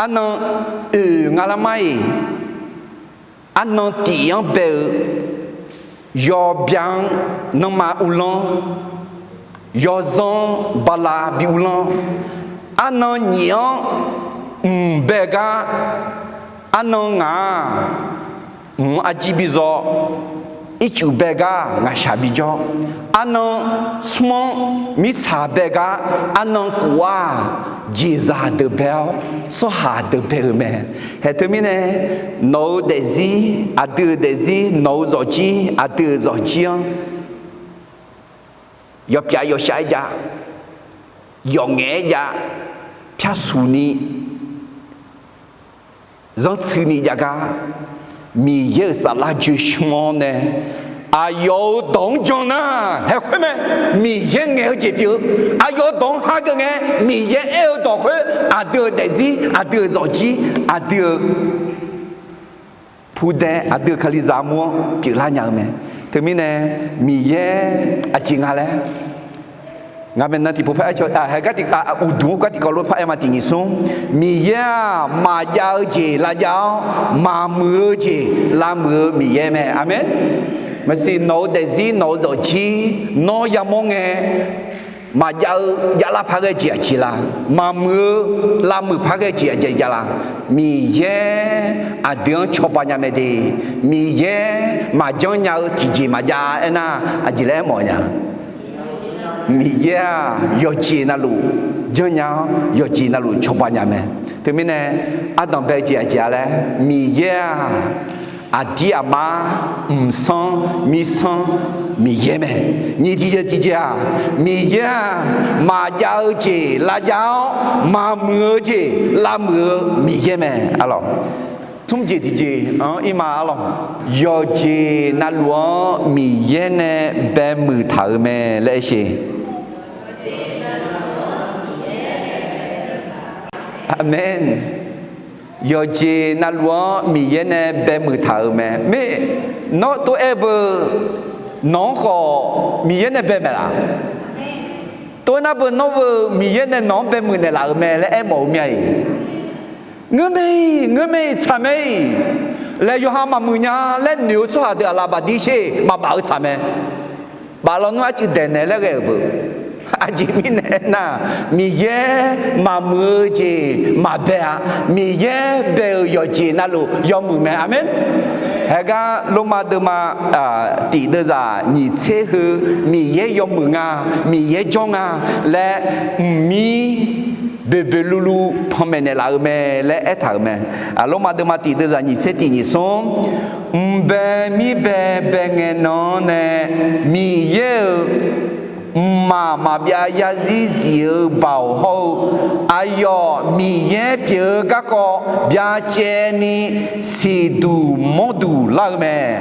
arnan oeq nga lar mar-iq, arnan tif-anr bae-eu yawbyav-anr nanrma uvlanr, yawzanr-anr bala bi uvlanr, arnan nyiq-anr mq bae gar, arnan ngaq-aq, mq-anr arjir bi zaw, ircuf bae gar ngaqshaq bi jawr, arnan smr-anr mirtsaq bae gar, arnan kof-aq, jeqzaq deuq bae-awr tsawrhaq deuq bae-euq mae. Haeq teumirnae, nawq-euq daefzir, aqdui-euq daefzir, nawq-euq zawqjir, aqdui-euq zawqjir-anr yawpyav yawshar-aer jav, yawf ngaef-aer jav, pyarsuq ni, zanrtsuini jav gar, Miqyaer-euq saflar joeqsmr-awr nae, aqyawf-euq dawq-anr jan nar, haeq khoer mae. Miqyaer ngaeq-eu jeq pyeuf-eu, aqyawf-euq dawq-anr hageuf ngae, Miqyaer aer-eu dawq khoer, aqdui-euq daefzir, aqdui-euq zawqjir, aqdui-euq pudae, aqdui-euq kalizaq armur-anr pyeuflar nya-eu mae. Teumirnae Miqyaer aqjeq nga laer, ngaq maeqnan tiqpov par-aer caw, haegar tiq, uqduq-anr gar tiqkawv lof par-aer ma tiq nyiq smr. Miqyaer-aq, maqjav-eu jeq lavjav-awr, maqmuiq-eu jeq lavmuiq-eu Miqyaer mae. Aqmeq. Maqsiq nawq-eu daefzir, nawq-eu zawqjir, nawr yamawr ngae, maqjav-eu javlar par ghae jeq aqjeq la? Maqmuiq-eu lavmuiq par ghae jeq aqjeq javlar? Miqyaer aqdui-anr cawba nya mae de. Miqyaer maqjanr nya-eu tiqjeq maqjav aernar, aqjeq laer aermawf nya? Miqyaer-aq, yawqjeq navluf janrnya-awr, yawqjeq navluf cawba nya mae. Teumirnae ardanq bae jeq aqjeq-a laer, Miqyaer-aq, aqdir aqmar, mqsanr mirsanr Miqyaer mae. Nyiq tiqjeq tiqjeq-aq, Miqyaer-aq, maqjav-eu jeq lavjav-awr, maqmuiq-eu jeq lavmuiq-eu Miqyaer mae. Arlawq, smr jeq tiqjeq-anr ir ma. Arlawq, yawqjeq navluf-anr Miqyaer nae baemuiq taq-euq mae laer aer sheq. Aqmeq. Yawqjeq navluf-anr Miqyaer nae baemuiq taq-euq mae. Mir, nawr tov-aer beu, nawq-anr khawf Miqyaer nae bae maeqlaf? Tov-aer nar beu, nawr beu Miqyaer nae nawq-anr baemuiq naeqlaf-euq mae laer aermawf-eu mya-iq, ngeur mae-iq, ngeur mae-iq, tsaq mae-iq laer, yawqha maqmuiq nya laer noeq-eu tsawrhaq deuq aqlaf baqdir sher-eq, maqbaf-eu tsaq mae. Baf lawnmr arcuiv daeqnaeq laer ghae-euq beu. Aqjeq mirnae aernar, Miqyaer maqmuiq-eu jeq maqbae-a. Miqyaer bae-euq yawqjeq navluf yawmuiq mae. Aqmeq. Haegar Lormav deuvma tiq deuvzaq nyiq tser heu, Miqyaer yawmuiq nga, Miqyaer jawr nga laer, mqmir boeqboeq luvluv panmaeq naeqlaf-eu mae laer aertaq-euq mae. Lormav deuvma tiq deuvzaq nyiq tser tiq nyiq smr, mqbae mirbae bae ngae nan-anr nae Miqyaer-euq mqmaq maqbyav yarzir zif-eu baoq hawr-eu, aqyawf Miqyaer pyeuf-eu garkawv byacaevni siqduq mawrduq lar-eu mae.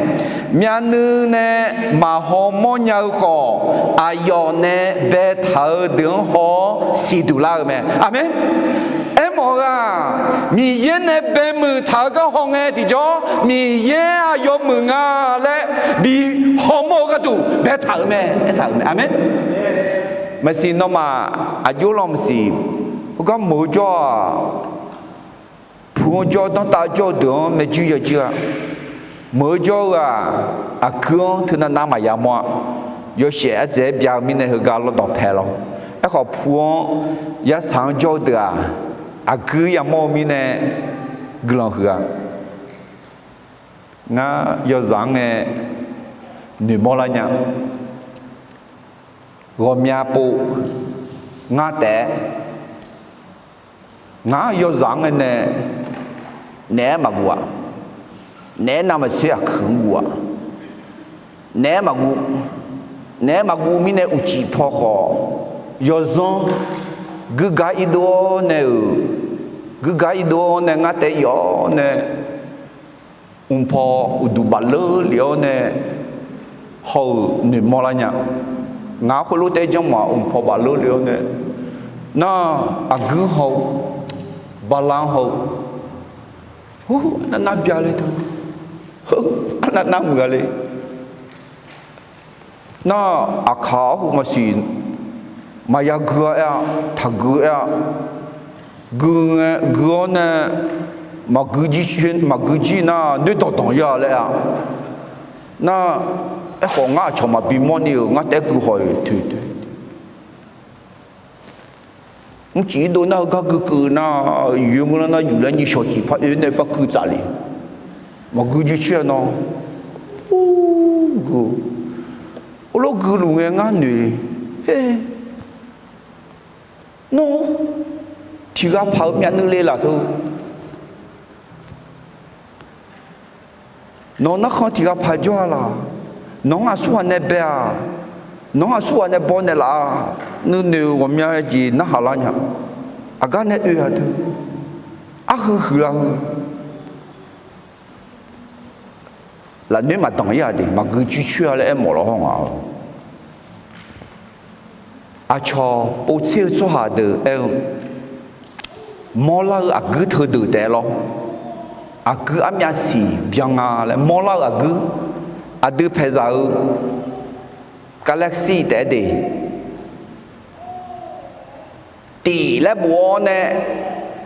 Myavnuiv nae maqhaw mawrnya-eu khawf, aqyawf nae baetaq-eu deuq-anr haw-awr siqduq lar-eu mae. Aqmeq. Aermawf-eu-aq, Miqyaer nae baemuiq taq-eu gar hawngae tiqjawr, Miqyaer-aq yawmuiq nga laer bi hawmawr-eu gharduq baetaq-euq mae. Aertaq-euq mae. Aqmeq. Maqsiq nawmaf aqjox lanq maqsiq, heugar meuq-eu jawr-aq, pu-anr jawr danrtav jawr-eu deuq-anr maeqjuir yawjuir-a. Meuq-eu jawr-eu-aq, aqkuir-anr teunav nav maqya mawr-a. Yawshaef ardzaeq-aer bya-eu mirnae heugar lawrdawq pae lawr. Aerkhawf pu-anr, yasaq-anr jawr-eu deuq-aq, aqkuir yamawr-eu mirnae guiqlanq huiq-a. Ngar yawzaq-anr ngae noeqmawr lar nya. Ghawqmya pov ngar taef-aer, ngaq-anr yawzaq-anr ngae nae naeq-aer maqguv-aq, naeq-aer navmaqtser aqkuir-anr guv-aq, naeq-aer maqguv, naeq-aer maqguv mirnae uqcif paw khawf, yawzanr guirgar irdov-awr nae-euq, guirgar irdov-awr nae ngar taef-aer iq-awr nae, mqpaw uqduq bafleur lef-awr nae haw-euq noeqmawr lar nya. Ngaq-anr khoerlof taef-aer janrmawf-aq, mqpaw bafleur lef-awr nae, nar, aqguir haw-eu, bala-anr haw-eu, heu, arnav nar bya le teu, heu, arnav nar muiq-a le. Nar, aqkaq-awr heu maqsiq, maqya gui-a aer-a, taqgui aer-a, gui ngae gui-awr nae, maqgui jir nar noerdawq danq ir-a laer-a. Nar, aerkhawf ngar aqcawq maqbi mawrni-euq ngar taef-aer gui haw-iq toeq toeq. Mrcif irdov nar-eu gar guikeuv nar, yoeq ngeur lar nar yuf laer nyiq shawq cif par oe nae par kuiv tsaf le. Maqgui jircoer-a nawr, gui, khoerlof guiluf ngae ngar noeq le. Her, nawr tiq ghaq paq-eu myavnuiv le laf teu. Nawq-eu narkhan tiq ghaq paq jawr-a laq? Nawq-anr aqsurghaq nae bae-aq, nawq-anr aqsurghaq nae baw naeqlaf-a. Nuinoeq ghawqmya jeq narhaq lar nya. Aqgar nae oe-aq teu, arheu huiqlar heu. Lafnoer maqdanq ir-a de, maqgui jircoer-a laer aermawf lawr haw ngaq-awq. Aqcawq povtser-eu tsawrhaq deuq aer-eu, mawrlar-eu aqguir teudeuq taef-aer lawr. Aqguir armyav siq byan nga laer mawrlar-eu aqguir, Aqdui paeqzaq-eu galaxy taef-aer de, tif laer bof-awr nae,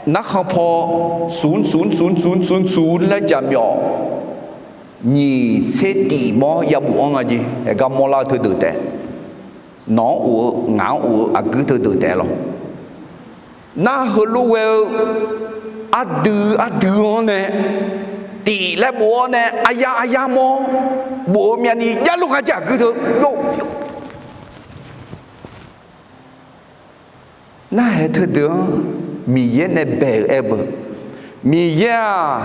narkhan paw smq smq smq smq smq laer jaqmyawf nyiq tser tif mawr yabof-anr nga jeq. Aergar mawrlar-eu teudeuq taef, nawq-anr of-eu ngaq-anr of-eu aqguir teudeuq taef lawr. Nar heulof ghae-eu ardui ardui-anr nae, tif laer bof-awr nae aqyar aqyar mawr bof-eu myavni javluf nga jeq aqguir teu jov. Narhaeq teudeuq-anr Miqyaer nae bae-euq aer beu, Miqyaer-aq,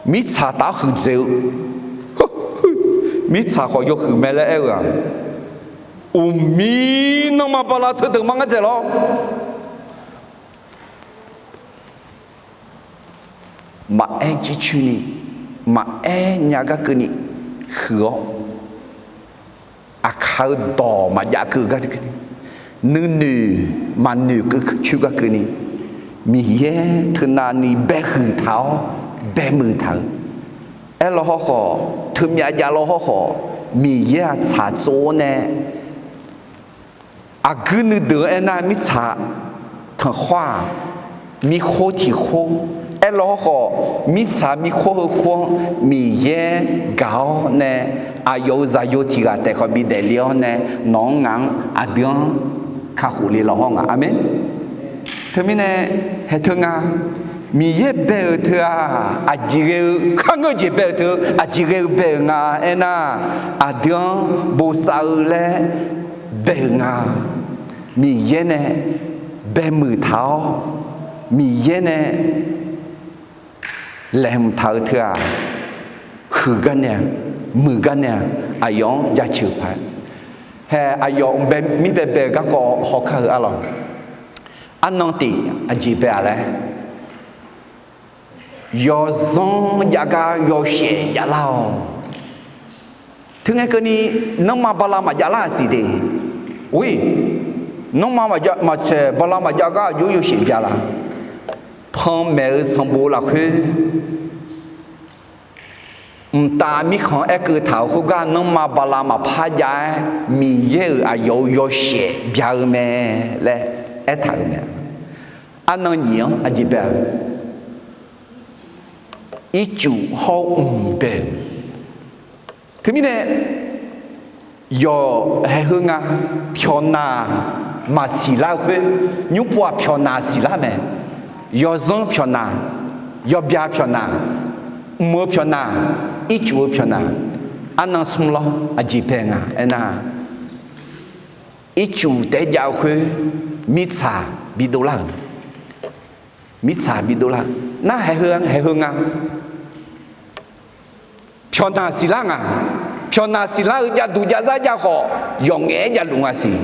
mirtsaq taf-anr huiqdzaeq-eu, mirtsaq khawf yawhuiq mae laer aer-eu-aq, uqmir nanrma bala teudeuq ma ngar dzaeq lawr. Maqaer jircoer ni, maqaer nya gar keuvni huiq-awr, aqkaq-eu dawq maqjav keuv gar keuvni, nuinoeq maqnoeq keuv coer gar keuvni, Miqyaer teunav ni baehuiq taq-awr baemuiq taq-euq. Aerlawr hawrkhawf, teumyav javlawr hawrkhawf, Miqyaer-aq tsaqtsov-awr nae aqguir nuideuq-anr aernar, mirtsaq tanqkhawr-aq, mirkhoer tiq khoer, aerlawr hawrkhawf, mirtsaq mirkhoer heu khoer-anr Miqyaer gaq-awr nae, aqyawf-euq zaqyo tiq ghaq taef khawf bidaef le-awr nae, nawq-anr ngaq-anr aqdui-anr kakhof le lawq hawr nga. Aqmeq. Teumirnae, haeq teu nga, Miqyaer bae-euq teu-aq, aqjeq ghae-eu kharngeur jeq bae-euq teu, aqjeq ghae-eu bae-euq nga aernar, aqdui-anr bosav-eu laer bae-euq nga. Miqyaer nae baemuiq taq-awr, Miqyaer nae laeqhmq taq-eu teu-aq, huiq gar nae-aq, muiq gar nae-aq, aqyawf-anr jaceuq paq-aer. Hae, aqyawf mqbae mirbae bae-eu garkawv hawkar-eu arlawq. Arnan tiq aqjeq bae-a laer, yawzanr jav gar yawshaef javlar-awq. Teungae keuvni, nanrma bala maqjavlar-aq siq de. Or-iq, nanrma maqtsaeq bala maqjav gar aqjox yawshaef bya la? Panmaeq-eu sanqbof lafkhoer, mqtav mirkhanq-anr aerkeuv taq-euq khoergar nanrma bala maqpar jav-aer, Miqyaer-euq aqyawf-euq yawshaef bya-eu mae laer aertaq-euq mae. Arnan nyiq-anr aqjeq bae-a? Ircuf hawr-eu mq bae-euq. Teumirnae, yawqha heu nga, pyawqnaq maqsiq lar-eu khoer, nymrpov-aq pyawqnaq siqlar mae. Yawzanr pyawqnaq, yawbya pyawqnaq, mq-eu pyawqnaq, ircuf-eu pyawqnaq, arnan smr lawr aqjeq bae nga aernar, ircuf taef-aer jav-eu khoer, mirtsaq bidov lar-euq, mirtsaq bidov lar-eu. Nar haeq heu nga, pyawqnaq siqlar nga. Pyawqnaq siqlar-eu javduq javzar jav khawf, yawqngaef-aer javluf nga siq.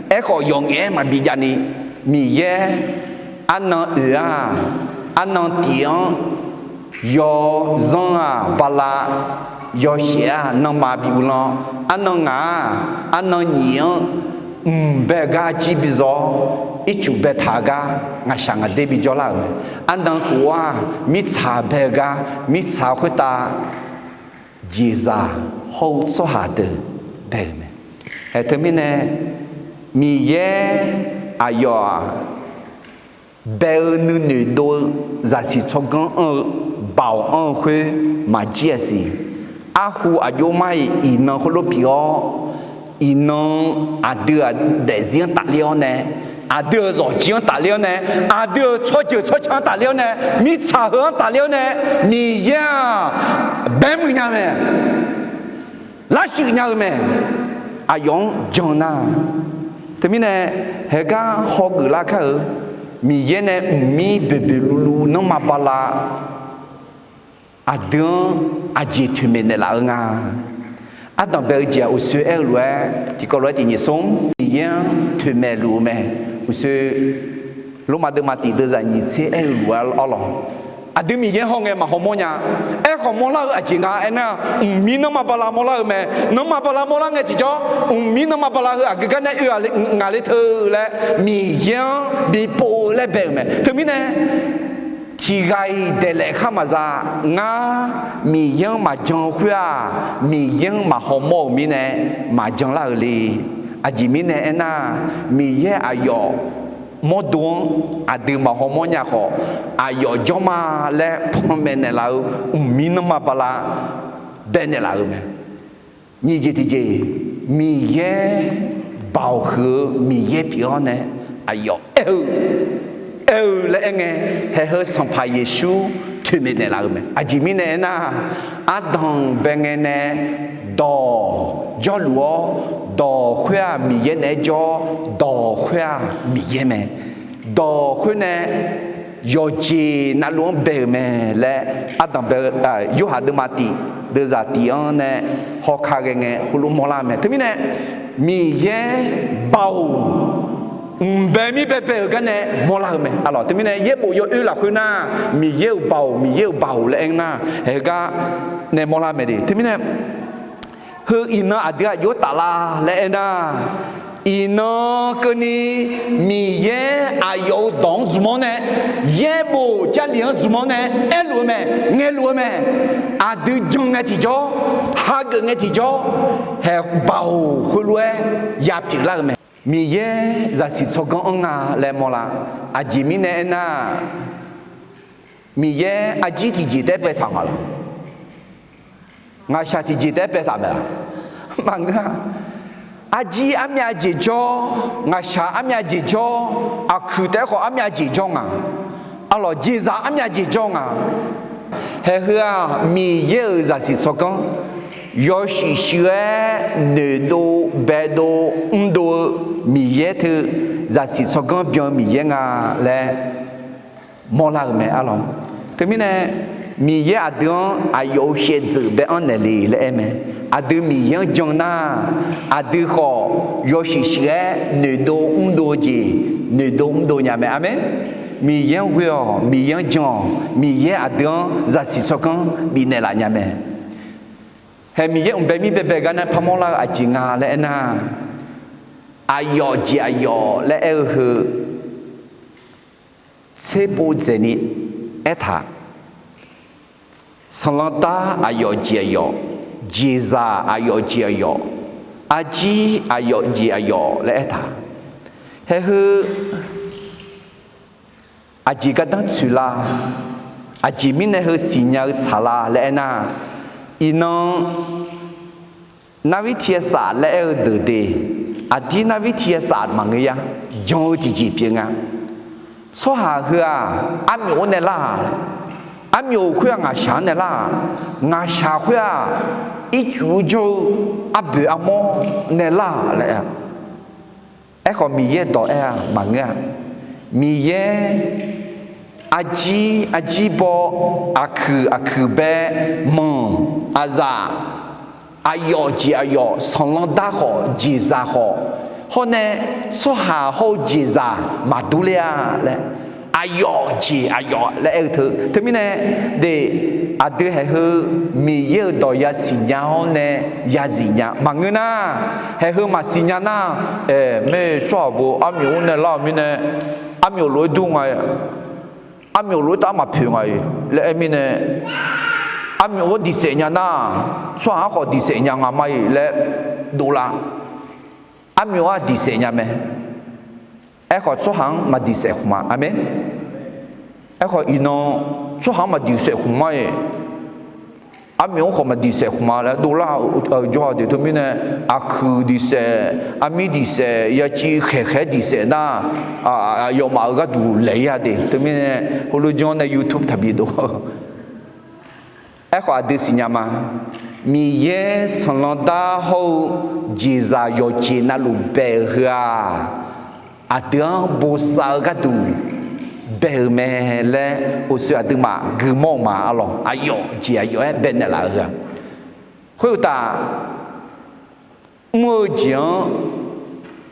Aerkhawf, yawqngaef-aer maqbi javni, Miqyaer arnan oeq-aq, arnan tiq-anr yawzanr-aq bala, yawshaef-aq nanrma bi uvlanr. Arnan ngaq-aq, arnan nyiq-anr mq bae-eu gar jir bizaw-awr, ircuf baetaq-eu gar ngaqshaq ngaqder bijawr lar-euq mae. Arnan kof-aq, mirtsaq bae-eu gar, mirtsaq khoertav jeqzaq hawr-eu tsawrhaq deuq bae-euq mae. Haeq teumirnae, Miqyaer aqyawf-aq, bae-eu nuinoeq dov-eu zaqsiq tsawrganr anr-eu, baoq anr-eu khoer maqjir-a siq. Arhu aqjox mar-iq iqnan khoerlof pyeuf-awr, iqnan aqdui-euq daefzir-anr tafler-awr nae, aqdui-euq zawqjir-anr tafler-awr nae, aqdui-euq tsawrjeuq tsawrca-anr tafler-awr nae, mirtsaq heu-anr tafler-awr nae, Miqyaer-aq, baemuiq nya mae. Larshuif nya-eu mae. Aqyawf-anr jan nar, teumirnae, haeqgar hawgeuf lar kar-euq, Miqyaer nae mqmir boeqboeq luvluv nanrma bala aqdui-anr aqjeq toeqmaeq naeqlaf-eu nga. Ardanq bae-eu jeq-aq, uqshoe aer-eu lof-aer tiqkawv lof-aer tiq nyiq smr Miqyaer-anr toeqmaeq luf-eu mae. Uqshoe Lormav deuvma tiq deuvzaq nyiq tser aer-eu lof-aer arlawq. Aqdui Miqyaer hawngae maqhaw mawrnya. Aerkhawf mawrlar-eu aqjeq nga aernar, mqmir nanrma bala mawrlar-eu mae. Nanrma bala mawrlar ngae tiqjawr, mqmir nanrma bala heu aqgeu gar nae oe ngaq le teu laer Miqyaer-anr bipov-eu laer bae-euq mae. Teumirnae, Tiqghaq-iq daeqlaef khar maqza. Ngar Miqyaer-anr maqjan-eu khoer-aq, Miqyaer-anr maqhaw mawr-euq mirnae maqjan lar-euq le. Aqjeq mirnae aernar, Miqyaer aqyawf mawrdo-anr aqdui maqhaw mawr nya khawf, aqyawf jawr ma laer panmaeq naeqlaf-eu mqmir nanrma bala baenaeq laf-euq mae. Nyiq jeq tiqjeq, Miqyaer baoq huiq-eu Miqyaer pyeuf-awr nae aqyawf aer-eu, aer-eu laer aerngae, haeq heu Sanqpaq Yeqsur toeqmaeq naeqlaf-euq mae. Aqjeq mirnae aernar, ardanq bae ngae nae dawq jawrluf-awr, dawq khoer-aq Miqyaer naeq-aer jawr, dawq khoer-aq Miqyaer mae. Dawq khoer nae yawqjeq navluf-anr bae-euq mae laer ardanq bae-eu, Yorhaq deuvma tiq, deuvzaq tiq-anr nae hawka ghae ngae heulof mawrlar-eu mae. Teumirnae Miqyaer baoq mqbae mir baebae-euq gar nae mawrlar-eu mae. Aqlawq teumirnae yaerbof yawoer lafkhoer nar, Miqyaer-euq baoq, Miqyaer-euq baoq laer aer nar, haeq heugar nae mawrlar mae de. Teumirnae heu iqnan aqdui aqjox-aer taflar laer aernar, iqnan keuvni Miqyaer aqyawf-euq dawq-anr zmq-awr nae, yaerbof Jarlif-anr zmq-awr nae aerluf-eu mae, ngaeqluf-eu mae. Aqdui jan ngae tiqjawr, hageuf ngae tiqjawr, haeq baoq heulof-aer ya pyeuflar-eu mae. Miqyaer zaqsiq tsawrganr anr nga laer mawrlar. Aqjeq mirnae aernar, Miqyaer arjir tiqjeq taef-aer baetaq nga laq? Ngaqshaq tiqjeq taef-aer baetaq mae laq? Maqngeur-a. Arjir armyav jeq jawr, ngaqshaq armyav jeq jawr, aqkuiq taef-aer khawf armyav jeq jawr nga. Aqlawq jeqzaq armyav jeq jawr nga. Haeq heu-aq Miqyaer-euq zaqsiq tsawrganr, yawshuif shuif-aer noeqdov baedov mrdov-eu Miqyaer teu zaqsiq tsawrganr byan-eu Miqyaer nga laer mawrlar-euq mae arlawq. Teumirnae Miqyaer aqdui-anr aqyawf-euq shaevdzeuf bae-anr naeqle laer aer mae. Aqdui Miqyaer-anr jan nar, aqdui khawf yawshuif shuif-aer noeqdov mrdov-eu jeq noeqdov mrdov nya mae. Aqmeq. Miqyaer-anr ghoe-awq, Miqyaer-anr jan-awq, Miqyaer aqdui-anr zaqsiq tsawrganr bifnaeq laf nya mae. Haeq Miqyaer mqbae mir baebae gar nae parmawr lar-eu aqjeq nga laer aernar, aqyawf jeq aqyawf laer aer-eu heu tserpov dzaeqni aertaq, sanqlanr dar aqyawf jeq aqyawf, jeqzaq aqyawf jeq aqyawf, arjir aqyawf jeq aqyawf laer aertaq. Haeq heu aqjeq gardanr tsoeq lar? Aqjeq mirnae heu siqnya-eu tsaq lar laer aernar, iqnan narvir tiqyaer saf laer aer-eu deuq de, aqdir narvir tiqyaer saf maqngeur ya, jan-eu tiqjeq pyeuf nga. Tsawrhaq heu-aq, armyawf-anr nae lar-aq, armyawf khoer-aq ngaqshaq-anr nae lar-aq, ngaqshaq khoer-aq ircuf-eu jawr-eu arboeq armawr nae lar-aq laer aer-a. Aerkhawf Miqyaer dawq aer-a maqngeur-a. Miqyaer arjir arjir baw, aqkuiq aqkuiq bae, manq, aqzaf, aqyawf jeq aqyawf, sanqlanr dar khawf jeqzaq khawf, hawr nae tsawrhaq hawr-eu jeqzaq maqdur ler-a laer, aqyawf jeq aqyawf laer aer-eu teu. Teumirnae de, aqdui haeq heu Miqyaer-euq dawq yasiq nya-awr nae yazif nya maqngeur nar, haeq heu maqsiq nya nar, aer, maer tsawrhaq bo armyawf-anr nae lar-euq mirnae, armyawf lof-aer dur nga, armyawf lof-aer taf maqpoeq nga-iq laer aer mirnae, armyawf-anr diqsaef nya nar, tsawrhaq-anr khawf diqsaef nya nga ma-iq laer dovlar. Armyawf-anr diqsaef nya mae. Aerkhawf tsawrhaq-anr maqdiqsaef khmq ma. Aqmeq. Aerkhawf iqnan tsawrhaq-anr maqdiqsaef khmq ma-iq, armyawf-anr khawf maqdiqsaef khmq ma laer dovlar-eu jawr-a de. Teumirnae aqkuiq diqsaef, armir diqsaef, yaciv khaeqkhaeq diqsaef nar, aqyawfmaf-euq gharduq laeq-ir-a de. Teumirnae heulof janr nae YouTube taqbi dov. Aerkhawf aqdui siqnya ma. Miqyaer sanqlanr dar hawr-eu jeqzaq yawqjeq navluf bae-euq heu-aq, aqdui-anr bosav-eu gharduq bae-euq mae laer uqshoe aqduimaf gui mawr-euq ma arlawq. Aqyawf jeq aqyawf-aer baenaeq laf-eu heu-aq, khoeruqtaf mr-eu jeq-anr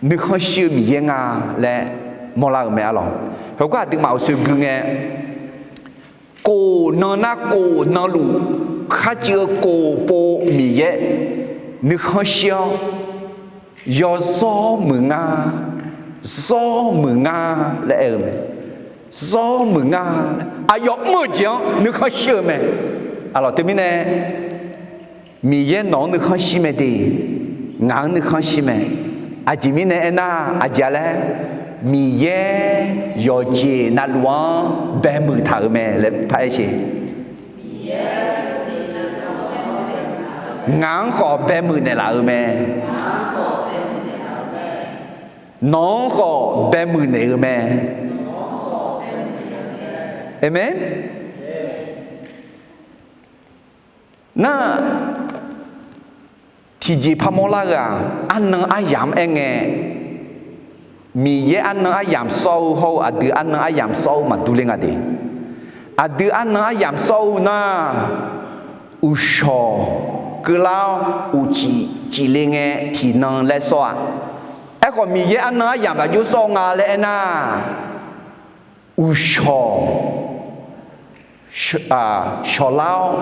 nuikhanr shir-eu Miqyaer nga laer mawrlar-euq mae arlawq. Heugar aqduimaf uqshoe gui ngae, kof nan nar kof nan luf kharcuiv-eu kof pov Miqyaer nuikhanr shir-awr, yawzawr muiq nga, zawr muiq nga laer aer-eu mae. zawr muiq nga. Aqyawf mr-eu jeq-anr nuikhanr shir-eu mae. Aqlawq teumirnae, Miqyaer nawq-anr nuikhanr shir mae de, ngaq-anr nuikhanr shir mae. Aqjeq mirnae aernar, aqjeq-a laer, Miqyaer yawqjeq navluf-anr baemuiq taq-euq mae laer paraer sher. Ngaq-anr khawf baemuiq naeqlaf-euq mae. Nawq-anr khawf baemuiq naeq-eu mae. Aqmeq. Nar, tiqjeq parmawr lar-eu-aq, arnan aryamq-anr aer ngae, Miqyaer arnan aryamq sawr-eu hawr-eu aqdui arnan aryamq sawr-eu maqdur ler nga de. Aqdui arnan aryamq sawr-eu nar, uqshawq keuvlar-awr uqcif cifle ngae tiqnan laer sawr-a. Aerkhawf, Miqyaer arnan aryamq lafjox sawr-eu nga laer aernar, uqshawq shawqlar-awr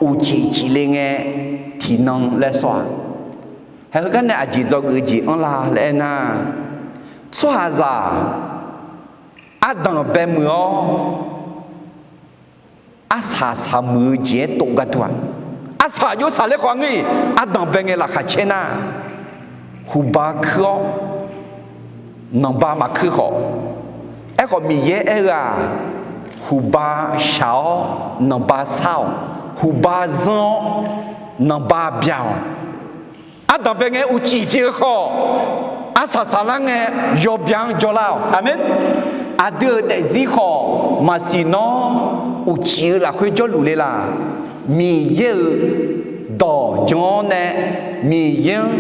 uqcif cifle ngae tiqnan laer sawr-a. Haeq heugar nae aqjeq dzawgeuf-eu jeq anrlar laer aernar, tsawrhaqzaq ardanq baemuiq-awr, arsaq saqmuiq-eu jeq-aer tov gar dur-aq, arsaq jov saqler khawf ngeur-iq ardanq bae ngae laqkhaq caer nar, huqba kuir-awr nanqba maqkuir khawf. Aerkhawf, Miqyaer aer-eu-aq, huqba shaq-awr nanqba sar-awq, huqba zanr-awr nanqba bya-awq. Ardanq bae ngae uqcif pyeuf-eu khawf, arsaq saqlar ngae yawbya-anr jawrlar-awq. Aqmeq. Aqdui-euq daefzir khawf maqsiq nawr uqcif-eu lafkhoer jawrluf le laq. Miqyaer-euq dawq jan-awr nae, Miqyaer-anr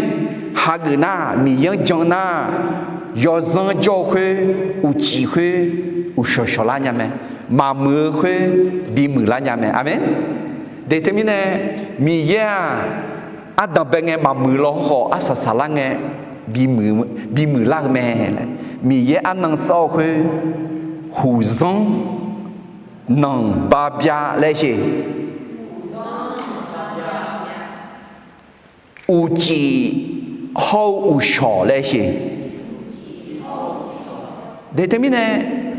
hageuf nar, Miqyaer-anr jan nar, yawzanr jawr-eu khoer, uqcif khoer, uqshawq shawqlar nya mae. Maqmuiq-eu khoer bimuiq lar nya mae. Aqmeq. De teumirnae, Miqyaer-aq, ardanq bae ngae maqmuiq law khawf, arsaq saqlar ngae bimuiq lar-eu mae laer, Miqyaer arnan sawr-eu khoer, huqzanr nanqba bya laer sher. Uqcif hawr-eu uqshawq laer sher. De teumirnae,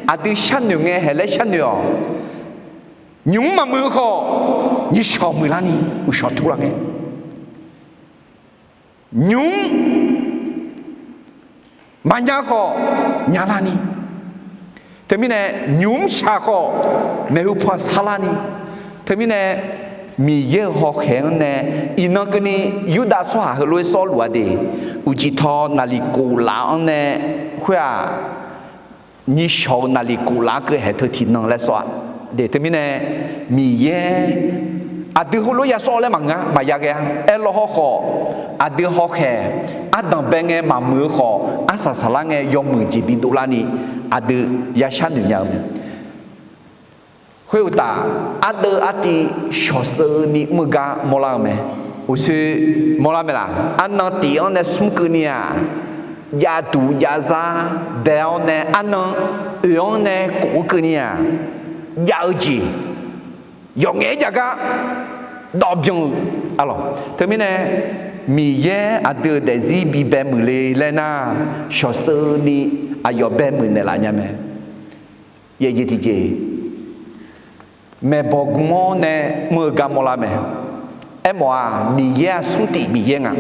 aqdui sharnoeq ngae haeq laer sharnoeq-awq. Nymq-mr maqmuiq-eu khawf, nyiqshawq muiqlar ni, uqshawq turlar ngae. Nymq-mr maqnya khawf, nyalar ni. Teumirnae, nymq-mr shaq khawf, maeqhu paw sarlar ni. Teumirnae, Miqyaer-euq hawkhaeq-anr nae, iqnan keuvni Yurdav tsawrhaq heulof-aer sawrluf-a de, uqcif taw naqliq kof laf-anr nae, khoer-aq, nyiqshawq-eu naqliq kof laf-anr keuv haeq teu tiqnan laer sawr-a. De teumirnae, Miqyaer aqdui heulof-aer ya sawr laer maqngeur-a, maqya ghae-a. Aerlaw hawkhawf, aqdui hawkhaeq ardanq bae ngae maqmuiq-eu khawf, arsaq saqlar ngae yawmuiq jeq bidov larni, aqdui ya sharnoeq nya-eu mae. Khoeruqtaf, ardeuv artiv shawq seuv ni mr-eu gar mawrlar-eu mae. Uqshoe mawrlar mae laq? Arnan tif-anr nae smr keuvni-aq, jav duq jav zar bae-awr nae arnan oeq-anr nae kof-anr keuvni-aq, jav-eu jeq yawqngaef-aer jav gar dawv byan-eu arlawq. Teumirnae, Miqyaer aqdui-euq daefzir bibae muiq le laer nar, shawq seuv ni aqyawf bae muiq naeqlaf nya mae. Yaeq jeq tiqjeq, maeqbawq gm-awr nae mr-eu gar mawrlar mae. Aermawf-aq, Miqyaer-aq smr tif Miqyaer nga.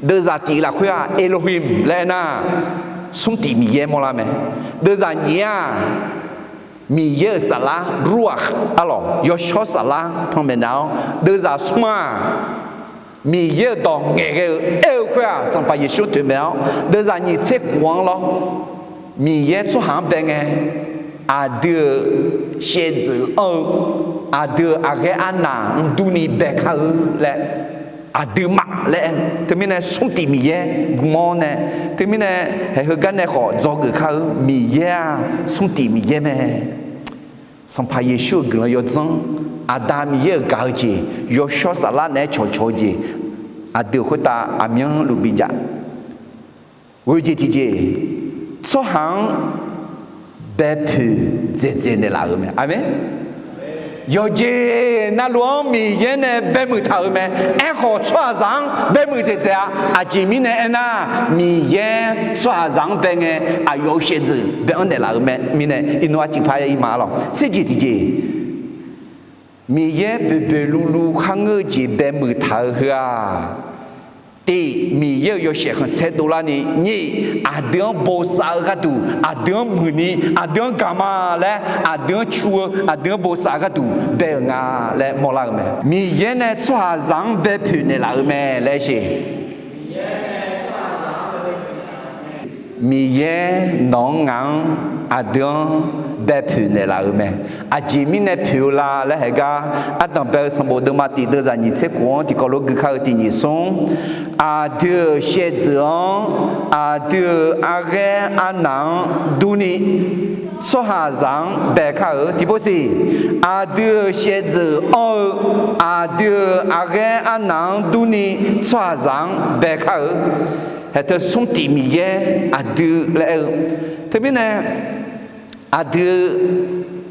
Deuvzaq tif lafkhoer-aq, Elohim laer aernar, smr tif Miqyaer mawrlar mae. Deuvzaq nyif-aq, Miqyaer-euq saflar Ruakh arlawq, yawshawr saflar panmaeq nav-awr, deuvzaq smr-aq, Miqyaer-euq dawq ngaeqghae-eu aer-eu khoer-aq, Sanqpaq Yeqsur toeqmaeq-awr, deuvzaq nyiq tser kof-anr lawr, Miqyaer tsawrhaq-anr bae ngae, aqdui-euq shaevdzeuf anr-eu, aqdui-euq aqghaer arnaq mqdurni bae kar-eu laer, aqduimaf laer aer-eu. Teumirnae smr tif Miqyaer gm-awr nae, teumirnae haeq heugar nae khawf dzawgeuf kar-eu, Miqyaer-aq smr tif Miqyaer mae. Sanqpaq Yeqsur-euq guiqlanq yawdzanr, Aqda Miqyaer-euq gaq-eu jeq, yawshawr saflar naeq-aer cawqcawq-eu jeq, aqdui-euq khoertav aqmyanluf bijav. Oe jeq tiqjeq, tsawrhaq-anr baepoeq dzaeqdzaeq naeqlaf-euq mae. Aqmeq. Yawqjeq navluf-anr Miqyaer nae baemuiq taq-euq mae. Aerkhawf, tsawrhaqzaq-anr baemuiq dzaeqdzaeq-a. Aqjeq mirnae aernar, Miqyaer tsawrhaqzaq-anr bae ngae, aqyawf-euq shaevdzeuf bae-anr naeqlaf-euq mae. Mirnae iqnan arcuif par-aer ir ma lawq. Tserjeq tiqjeq, Miqyaer boeqboeq luvluv kharngeur-eu jeq baemuiq taq-eu heu-aq, tiq, Miqyaer-euq yawshaef khanqsaer dovlarni, nyiq, aqdui-anr bosav-eu gharduq, aqdui-anr muiqni, aqdui-anr gaq ma laer, aqdui-anr cu-eu, aqdui-anr bosav-eu gharduq bae-euq nga laer mawrlar-euq mae. Miqyaer nae tsawrhaqzaq-anr baepoeq naeqlaf-euq mae laer aer sheq. Miqyaer nawq-anr ngaq-anr aqdui-anr baepoeq naeqlaf-euq mae. Aqjeq mirnae poeq-eu la laer haegar, ardanq bae-eu sanqbof deuvma tiq deuvzaq nyiq tser khof-anr tiqkawv lof gui kar-eu tiq nyiq smr, aqdui-euq shaevdzeuf-anr, aqdui-euq arghaer arnaq-anr durni, tsawrhaqzaq-anr bae kar-euq. Tiqpov siq, aqdui-euq shaevdzeuf anr-eu, aqdui-euq arghaer arnaq-anr durni, tsawrhaqzaq-anr bae kar-euq. Haeq teu smr tiq Miqyaer aqdui laer aer-eu. Teumirnae aqdui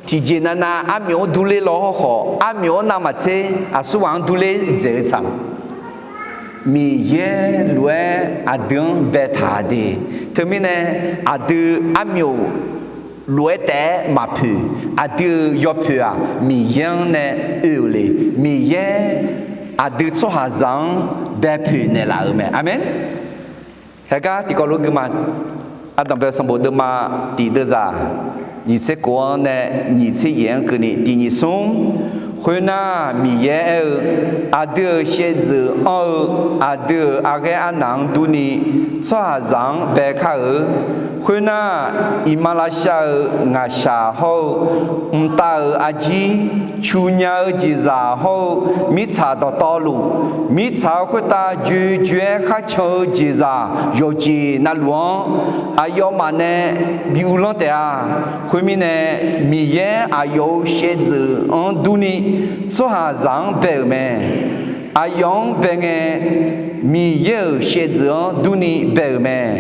tiqjeq navnav armyawf-anr durler law hawrkhawf, armyawf-anr navmaqtser aqsurghaq-anr durler dzaeq-eu tsaq. Miqyaer lof-aer aqdui-anr baetaq de. Teumirnae aqdui armyawf lof-aer taef-aer maqpoeq. Aqdui-euq yawpoeq-aq, Miqyaer-anr nae oe-euq le. Miqyaer aqdui tsawrhaqzaq-anr baepoeq naeqlaf-euq mae. Aqmeq. Haegar tiqkawv lof gui ma. Ardanq bae-eu sanqbof deuvma tiq deuvzaq nyiq tser khof-anr nae nyiq tser yaef-anr keuvni tiq nyiq smr. Khoernar, Miqyaer aer-eu, aqdui-euq shaevdzeuf anr-eu, aqdui-euq arghaer arnaq-anr durni, tsawrhaqzaq-anr bae kar-euq. Khoernar, iqmalavshav-euq ngaqshaq hawr-eu, mqtav-euq arjir, cuqnya-eu jeqzaq hawr-eu, mirtsaq dawqtawvluf, mirtsaq-euq khoertav joejoe-aer kharcan-eu jeqzaq yawqjeq navluf-anr, aqyawfmaf nae bi uvlanr taef-a. Khoermirnae, Miqyaer aqyawf-euq shaevdzeuf-anr durni, tsawrhaqzaq-anr bae-euq mae. Aqyawf-anr bae ngae, Miqyaer-euq shaevdzeuf-anr durni bae-euq mae.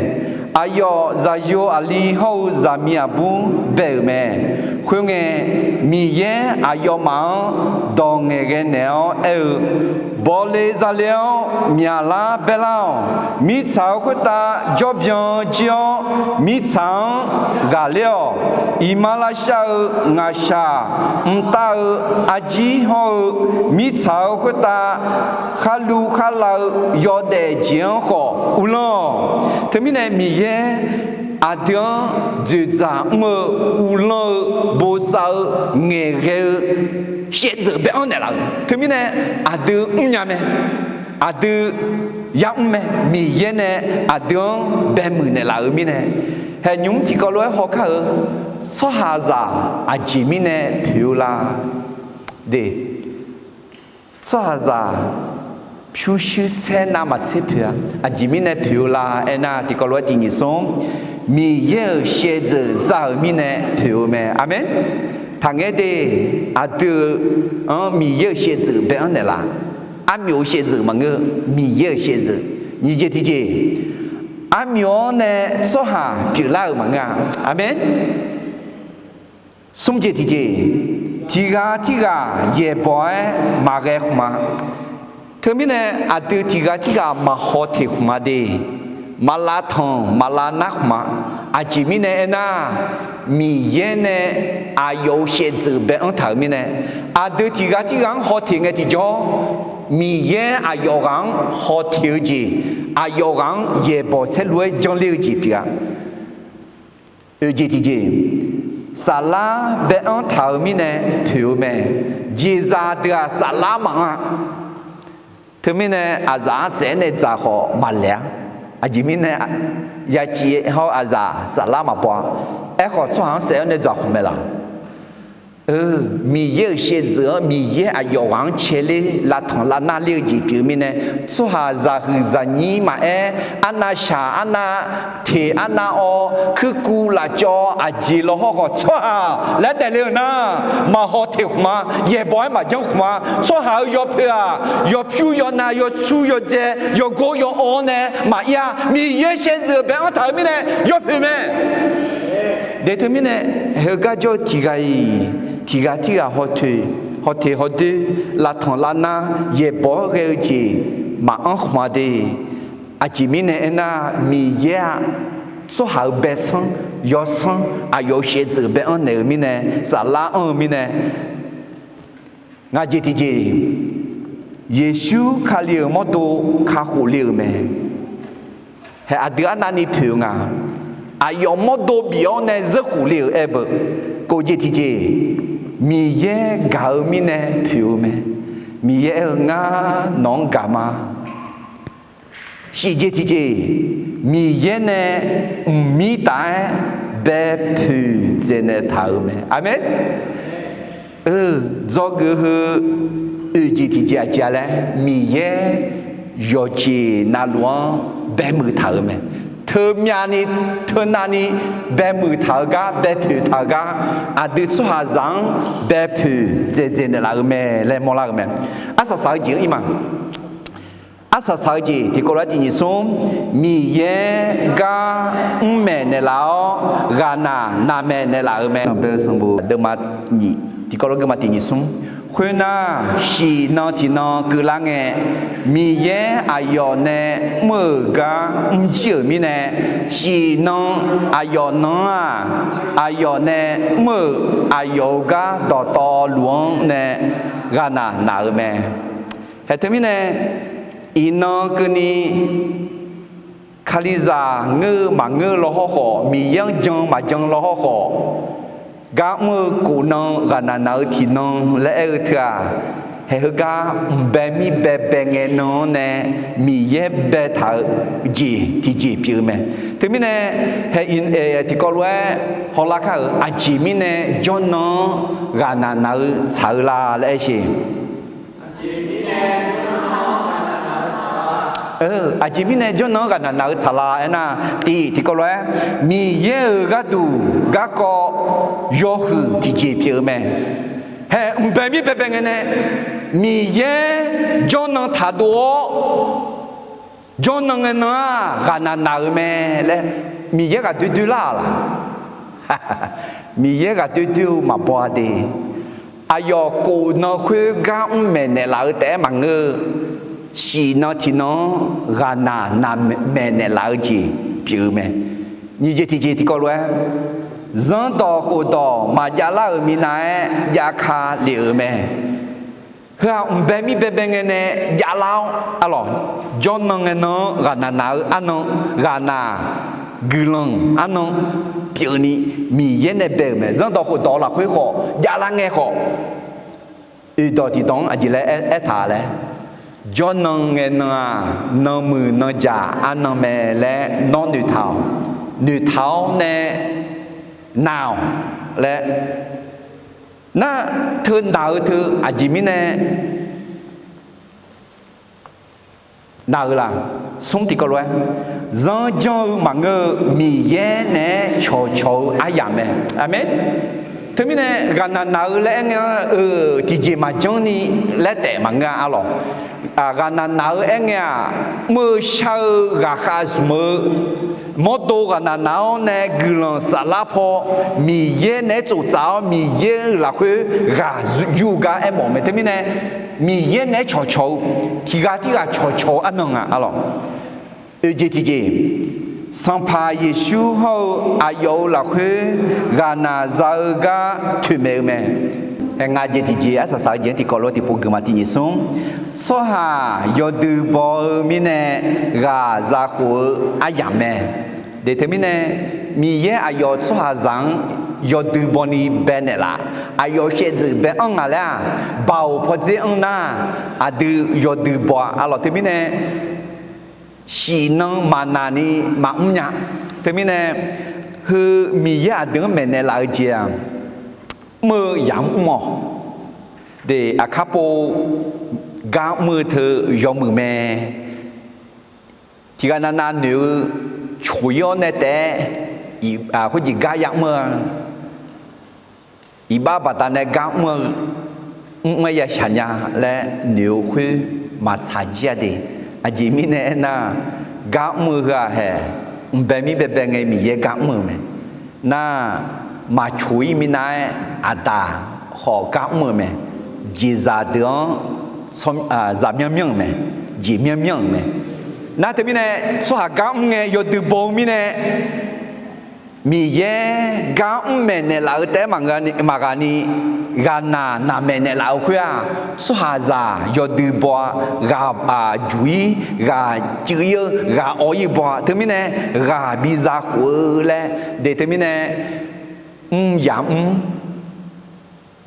Aqyawf zaqyo aqli hawr-eu zaqmiq aqbur bae-euq mae. Khoerngae, Miqyaer aqyawfmaf-anr dawq ngaeqghae naeq-awr aer-eu, Bawle zale-awr myaqlar baerlar-awq. Mirtsaq-euq khoertav jawrbyan jir-awr, mirtsaq-anr ghaqler-awq. Iqmalavshav-euq ngaqshaq, mqtav-eu arjir hawr-eu, mirtsaq-euq khoertav kharlu kharlav-eu yawdaef jeq-anr khawf uvlanr-awq. Teumirnae Miqyaer aqdui-anr dzoeqdzaq mr-eu, uvlanr-eu, bosav-eu, ngaeqghae-eu, shaevdzeuf bae-anr naeqlaf-euq. Teumirnae aqdui mrnya mae. Aqdui yamr mae. Miqyaer nae aqdui-anr baemuiq naeqlaf-euq mirnae, haeqnymr tiqkawv lof-aer hawkar-eu, tsawrhaqzaq aqjeq mirnae poeq-eu la? De, tsawrhaqzaq pyurshuir saer navmaqtser poeq-a. Aqjeq mirnae poeq-eu la aernar, tiqkawv lof-aer tiq nyiq smr, Miqyaer-euq shaevdzeuf za-euq mirnae poeq-eu mae. Aqmeq. Taqngaer de, aqdui-anr Miqyaer-euq shaevdzeuf bae-anr naeqlaf. Armyawf-euq shaevdzeuf maqngeur, Miqyaer-euq shaevdzeuf. Nyiq jeq tiqjeq, armyawf-anr nae tsawrhaq pyeuflar-euq maqngeur-a. Aqmeq. Smr jeq tiqjeq, tiqghaq tirghaq yaeqbawq-aer maqghae khmq-a. Teumirnae aqdui tiqghaq tirghaq maqhaw teq khmq-a de, maqlav tanq maqlav nar khmq-a. Aqjeq mirnae aernar, Miqyaer nae aqyawf-euq shaevdzeuf bae-anr taq-euq mirnae, aqdui tiqghaq tirghaq-anr haw teq ngae tiqjawr, Miqyaer aqyawf ghaq-anr haw teq-eu jeq, aqyawf ghaq-anr yaeqbawq saerlu-aer janrler-eu jeq pyeuf-a. Oeq jeq tiqjeq, saflar bae-anr taq-euq mirnae poeq-eu mae. Jeqzaq deuq-aq saflar maqanr-a. Teumirnae aqzaf-anr saef-aer nae dzaq khawf maqlaeq-a. Aqjeq mirnae yaciv hawr aqzaf saflar maqbaw-a. Aerkhawf tsawrhaq-anr saef-aer nae dzaq khawf mae laq? Miqyaer-euq shaevdzeuf-anr Miqyaer aqyawf ghaq-anr caeler lavtanq lavnar ler-eu jeq pyeuf-eu mirnae, tsawrhaq zaqhuiq zaqnyir maqaer, arnavshaq arnav teq arnav awv kuirkuv lafcawv aqjeq lawhawr khawf tsawrhaq laer daefle-eu nar, maqhaw teq khmq-a, yaeqbawq-aer maqjanr khmq-a. Tsawrhaq-euq yawpoeq-aq, yawpyur yawnav yawsur yawdzae yawgor yaw-awr nae maqir-a. Miqyaer shaevdzeuf bae-anr taq-euq mirnae yawpoeq mae. Daeq teumirnae, heugar jawr-eu tiqghaq-iq tiqghaq tirghaq haw teq hawteq hawdoer, lavtanq lavnar, yaeqbawq-anr ghae-eu jeq maqanr khmq-a de. Aqjeq mirnae aernar, Miqyaer-aq, tsawrhaq-euq baesanr yawsanr aqyawf-euq shaevdzeuf bae-anr naeq-eu mirnae, saflar anr-eu mirnae, ngaq jeq tiqjeq, Yeqsur Kali-euq mawrdo kakhof le-euq mae. Haeq aqdui arnavni poeq-eu nga. Aqyawf mawrdo bif-awr nae zeurkhof le-euq aer beu. Kof jeq tiqjeq, Miqyaer gaq-eu mirnae poeq-eu mae. Miqyaer aer-eu, Ngar nawq-anr gaq ma. Shif jeq tiqjeq, Miqyaer nae mqmir taf-aer baepoeq dzaeqnaeq taq-euq mae. Aqmeq. Dzawgeuf heu oeq jeq tiqjeq aqjeq-a laer, Miqyaer yawqjeq navluf-anr baemuiq taq-euq mae. Teumyavni teunavni baemuiq taq-eu gar, baepoeq taq-eu gar, aqdui tsawrhaqzaq-anr baepoeq dzaeqdzaeq naeqlaf-euq mae laer mawrlar-eu mae. Arsaq saq-eu jeq-anr ir ma. Arsaq saq-eu jeq tiqkawv lof-aer tiq nyiq smr, Miqyaer gar mr maeqnaeq laf-awr, ghaqnaq naqmaeq naeqlaf-euq mae. Sanqbof deuvma nyiq, tiqkawv lof-aer geuma tiq nyiq smr. Khoernar, shif nan tiqnan keuvlar ngae, Miqyaer aqyawf nae mr-euq gar mrjir-euq mirnae, shif nan aqyawf nan-aq, aqyawf nae mr-euq aqyawf-euq gar dawqtawvluf-anr nae ghaqnaq naq-euq mae. Haeq teumirnae, iqnan keuvni Kalizaq ngeur-eu maqngeur-eu lawhawr khawf, Miqyaer-anr jan maqjan lawhawr khawf, gar mr-eu kof nan ghaqnaq naq-eu tiqnan laer aer-eu teu-aq, haeq heugar mqbae mir baebae ngae nan-anr nae Miqyaer baetaq-eu jeq tiqjeq pyeuf-eu mae. Teumirnae, haeq tiqkawv lof-aer hawlar kar-euq aqjeq mirnae jawrnan-anr ghaqnaq naq-eu tsaq-eu la laer aer sheq. Aqjeq mirnae jawrnan-anr ghaqnaq naq-eu tsaq la aernar, tiq tiqkawv lof-aer, Miqyaer-euq gharduq garkawv yawhuiq tiqjeq pyeuf-eu mae. Haeq mqbae mir baebae ngae nae, Miqyaer jawrnan taqdov-awr, jawrnan ngae nan-aq ghaqnaq naq-eu mae laer Miqyaer ghaqdoer doer lar-aq laq? Miqyaer ghaqdoer doer-eu maqbaw-a de. Aqyawf kof nan khoergar mr maeqnaeq laf-eu taef-aer maqngeur-eu, shif nan tiqnan-anr ghaqnaq naq maeqnaeq laf-eu jeq pyeuf-eu mae. Nyiq jeq tiqjeq tiqkawv lof-aer, zanrdawq khofdawq maqjav lar-euq minav-aer jav ka lef-euq mae. Heu-aq mqbae mir baebae ngae nae javlar-awr, arlawq, jawrnan ngae nan-anr ghaqnaq naq-eu arnan, ghaqnaq guiqlanq arnan pyeufni Miqyaer nae bae-euq mae. Zanrdawq khofdawq lafkhoer khawf javlar ngae khawf, oeqdawq tiqdawq-anr aqjeq laer aer, aertaq laer, jawrnan ngae nan-aq, nanmuiq nanjaq arnan mae laer nawr noeqtaq-awq. Noeqtaq-awr nae naq-awq laer. Nar, teu naq-eu teu aqjeq mirnae naq-eu la? Smr tiqkawv lof-aer, zanr janr-eu maqngeur-eu Miqyaer naeq-aer cawqcawq-eu aryamq mae. Aqmeq. Teumirnae ghaqnaq naq-eu laer aer ngae-a, tiqjeq maqjanr ni laer taef maqngeur-a, arlawq. Ghaqnaq naq-eu aer ngae-aq, mr-eu shar-eu ghaqkhav zmq-eu mawrdo ghaqnaq naq-awr nae guiqlanq saflar paw Miqyaer naeq-aer tsoftsaf-awr Miqyaer-euq lafkhoer ghaq yur gar aermawf mae. Teumirnae Miqyaer naeq-aer cawqcawq-eu, tiqghaq tirghaq cawqcawq-eu arnan nga, arlawq. Oeqjeq tiqjeq, Sanqpaq Yeqsur hawr-eu aqyawf-euq lafkhoer ghaqnaq za-eu gar toeqmaeq-eu mae. Ngaq jeq tiqjeq, arsaq saq-eu jeq-anr tiqkawv lof tiqpov geufma tiq nyiq smr. Tsawrhaq yawdui baw-eu mirnae ghaq zakhof-eu aryamq mae. Deq teumirnae, Miqyaer aqyawf tsawrhaqzaq-anr yawdui baw ni baenaeq laf, aqyawf shaevdzeuf bae-anr nga laer-aq, baoq pawdzer anr nar, aqdui yawdui baw-a, arlawq. Teumirnae shif nan maqnaq ni maqmr nya. Teumirnae, heu Miqyaer aqdui-anr maeqnaeq laf-eu jeq-aq, mr-eu yamq mr-awq. Deq aqkar pov gar mr-eu teu yawmuiq mae. Tiqghaq navnav noeq-eu coq-ir-awr nae taef-aer, khoerjeq gar yamr-eu-a, iqbax baqdanae gar mr-eu, mr-aer ya shaq nya laer noeq-eu khoer maqtsaq jir-a de. Aqjeq mirnae aernar, gar mr-eu heu-aq haeq, mqbae mir baebae ngae Miqyaer gar mr-euq mae. Nar, maqcoq-ir minav-aer aqdaq khawf gar mr-euq mae. jeqzaq deuq-anr zaq myanr myanr-euq mae, jeq myanr myanr-euq mae. Nar teumirnae tsawrhaq gar mr ngae yawdui baw-eu mirnae, Miqyaer gar mr maeqnaeq laf-eu taef-aer maqghaqni ghaqnaq naq maeqnaeq laf-eu khoer-aq, tsawrhaqzaq yawdui baw-a, ghaq juq-ir, ghaq cuiv-ir-eu, ghaq awv-ir baw-a. Teumirnae ghaq biza khof-eu laer de teumirnae, mr yamq mr,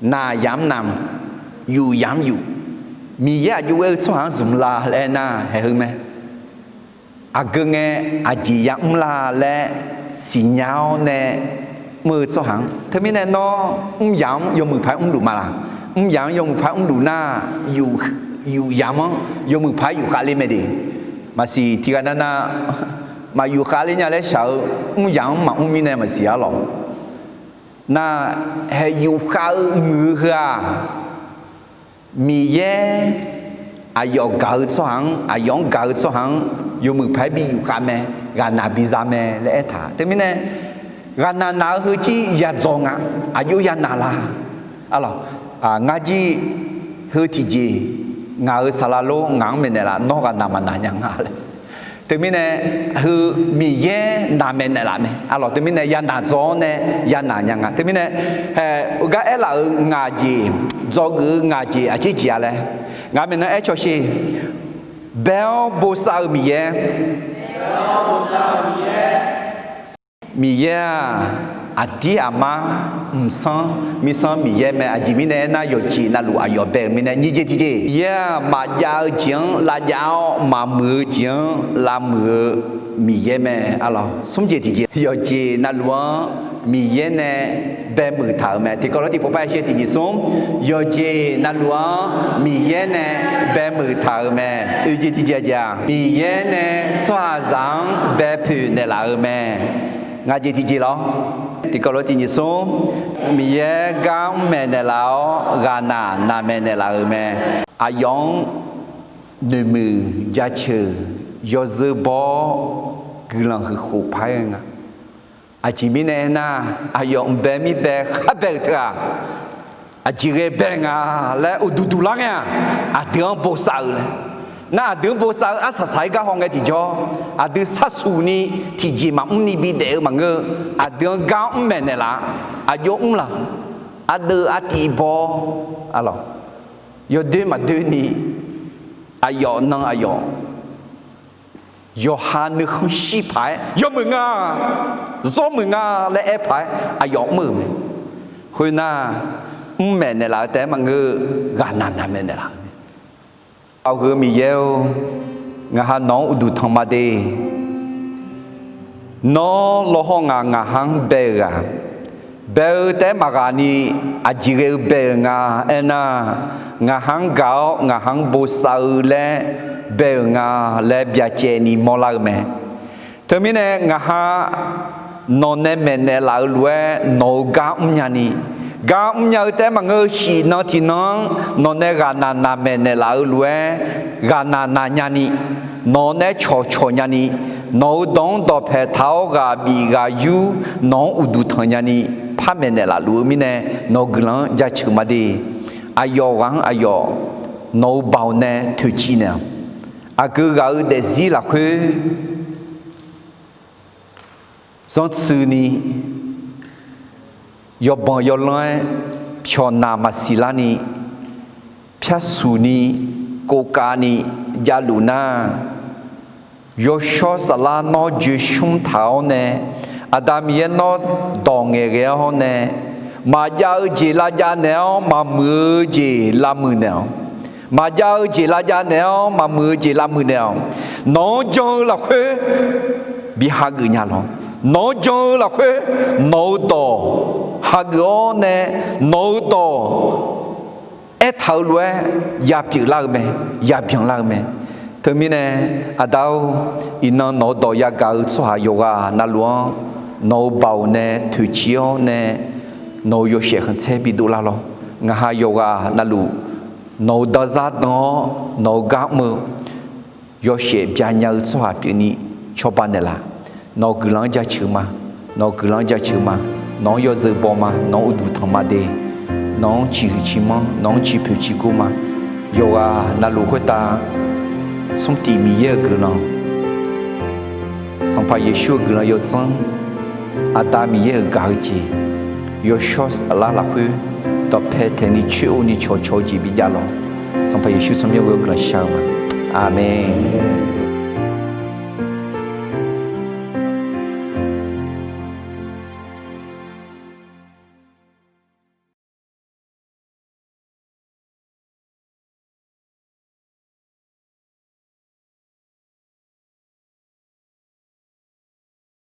naq yamq mr naq, yuf yamq mr yuf, Miqyaer aqjox ghae-eu tsawrhaq-anr zmq la laer aernar haeq heu mae. Aqgeu ngae aqjeq yamr la laer siqnya-awr nae mr-eu tsawrhaq-anr. Teumirnae nawr mr yamq-anr yawmuiq paq-aer mrluf ma laq? Mr yamq-anr yawmuiq paq-aer mrluf nar, yuf yamq-anr yawmuiq paq-aer yufkhav le mae de. Maqsiq tiqghaq nav nav, maq yufkhav ler nya laer shaq-eu, mr yamq-anr maqmr mirnae maqsiq arlawq. Nar, haeq yufkhav-eu muiq-eu heu-aq, Miqyaer aqyawf gaq-eu tsawrhaq-anr, aqyawf-anr gaq-eu tsawrhaq-anr yawmuiq paq-aer bi yufkhav mae, ghaqnaq biza mae laer aertaq. Teumirnae ghaqnaq naq-eu heu jir yadzaw nga, aqjox yanaq la? Arlawq, ngar jir heu tiqjeq, ngaq-euq saqlaq lor ngaq-anr maeqnaeq laf, nawr ghaqnaq maqnaq nya nga laer. Teumirnae heu Miqyaer naq maeqnaeq laf mae arlawq. Teumirnae yanaq dzaw-awr nae yanaq nya nga. Teumirnae haeq gar aerlaf-euq ngaq jeq, dzawgeuf-eu ngaq jeq aqjeq jeq-a laer, ngaq maeqnan aer cawsher. Bae-awr bosav-eu Miqyaer. Miqyaer-aq, aqdir aqmar, mqsanr mirsanr Miqyaer mae. Aqjeq mirnae aernar, yawqjeq navluf aqyawf bae-euq mirnae. Nyiq jeq tiqjeq, Miqyaer-aq, maqjav-eu jeq-anr lavjav-awr, maqmuiq-eu jeq-anr lavmuiq-eu Miqyaer mae arlawq. Smr jeq tiqjeq, yawqjeq navluf-anr Miqyaer nae baemuiq taq-euq mae. Tiqkawv lof tiqpov par-aer shir tiqjeq smr, yawqjeq navluf-anr Miqyaer nae baemuiq taq-euq mae. Oeq jeq tiqjeq aqjeq-aq, Miqyaer nae tsawrhaqzaq-anr baepoeq naeqlaf-euq mae. Ngaq jeq tiqjeq lawr. Tiqkawv lof tiqjeq smr, Miqyaer gar mr maeqnaeq laf-awr ghaqnaq naq maeqnaeq laf-euq mae. Aqyawf-anr noeqmuiq jaceuq yawzeu baw-awr guiqlanq huiq khof paq-aer ghae nga. Aqjeq mirnae aernar, aqyawf mq bae mir bae khar bae-euq teu-aq, aqjeq ghae bae nga laer uqduq duq lar ngae-aq, aqdui-anr bosav-eu laer. Nar aqdui-anr bosav-eu arsaq saq-aer gar haw ngae tiqjawr, aqdui sharsuq ni tiqjeq maqmr ni bidaef-eu maqngeur-eu, aqdui-anr gar mr maeqnaeq laf-a. Aqjox mr laq? Ardeuv artiv baw-awr, arlawq, yawdoer maqdoer ni, aqyawf nan aqyawf yawqha nuikhanr shir paq-aer yawmuiq nga, zawrmuiq nga laer aer paq-aer aqyawf mr-euq mae. Khoernar, mr maeqnaeq laf-eu taef-aer maqngeur-eu, ghaqnaq naq maeqnaeq laf-euq mae. Aqgeu Miqyaer-or, ngaq ha nawq-anr uqduq tanq ma de. Nawr lawhawr ngaq ngaq ha-anr bae-euq ghaq, bae-eu taef-aer maqghaq ni, aqjeq ghae-eu bae-euq nga aernar, ngaq ha-anr gaq-awr ngaq ha-anr bosav-eu laer bae-euq nga laer byacaevni mawrlar-eu mae. Teumirnae ngaq ha nawq nae maeqnaeq laf-eu lof-aer nawq-euq gar mrnya ni, gar mrnya-eu taef-aer maqngeur-eu, shif nan tiq nan-anr nawq nae ghaqnaq naq maeqnaeq laf-eu lof-aer ghaqnaq naq nya ni, nawq nae cawqcawq nya ni, nawq-euq dawq-anr dawqpae taq-awr ghaq bif ghaq yur nawq-anr uqduq tanq nya ni par maeqnaeq laf luf-eu mirnae, nawq-euq guiqlanq-anr jaceuq ma de. Aqyawf ghaq-anr aqyawf nawq-euq baoq nae toeqciv naeq-awq. Aqgeu ghaq-euq daefzir lafkhoer zanrtsuini, yawbanq yawlanr-aer pyawqnaq maqsiq larni, pyarsuqni, kovkavni javluf nar, yawshawr saflar nawr joeqshmr taq-awr nae, Aqda Miqyaer nawr dawq ngaeqghae-awr nae, maqjav-eu jeq lavjav naeq-awr maqmuiq-eu jeq lavmuiq naeq-awq. Maqjav-eu jeq lavjav naeq-awr maqmuiq-eu jeq lavmuiq naeq-awq. Nawq-anr jan-eu lafkhoer bi hageuf nya lawq. Nawq-anr jan-eu lafkhoer nawq-euq dawq hageuf-awr nae, nawq-euq dawq aertaq-eu lof-aer yapyeuf lar-eu mae, yabyan lar-eu mae. Teumirnae Aqda-or, iqnan nawq-euq dawq yagaq-eu tsawrhaq yawqghaq navluf-anr nawq-euq baoq nae toeqciv-awr nae, nawq-euq yawshaef khanqsaer bidov lar lawq. Ngaq ha yawqghaq navluf nawq-euq danzar dan-awr nawq-euq gar mr-eu yawshaef byanya-eu tsawrhaq pyeufni cawba naeqlaf. Nawq-euq guiqlanq-anr jaceuq ma. Nawq-euq guiqlanq-anr jaceuq ma. Nawq-anr yawzeu baw ma. Nawq-anr uqduq tanq ma de. nawq-anr ciqhuiq ciqmanr, nawq-anr ciqpoeq ciqgor ma. Yawqghaq navluf khoertav smrtif Miqyaer-euq guiqlanq, Sanqpaq Yeqsur-euq guiqlanq yawdzanr, Aqda Miqyaer-euq gaq-eu jeq, yawshawr saflar lafkhoer dawqpae taeqni coer-eu ni cawqcawq-eu jeq bijav lawq. Sanqpaq Yeqsur tsawrmyanr ghoe-awr guiqlanq shar-eu ma. Aqmeq.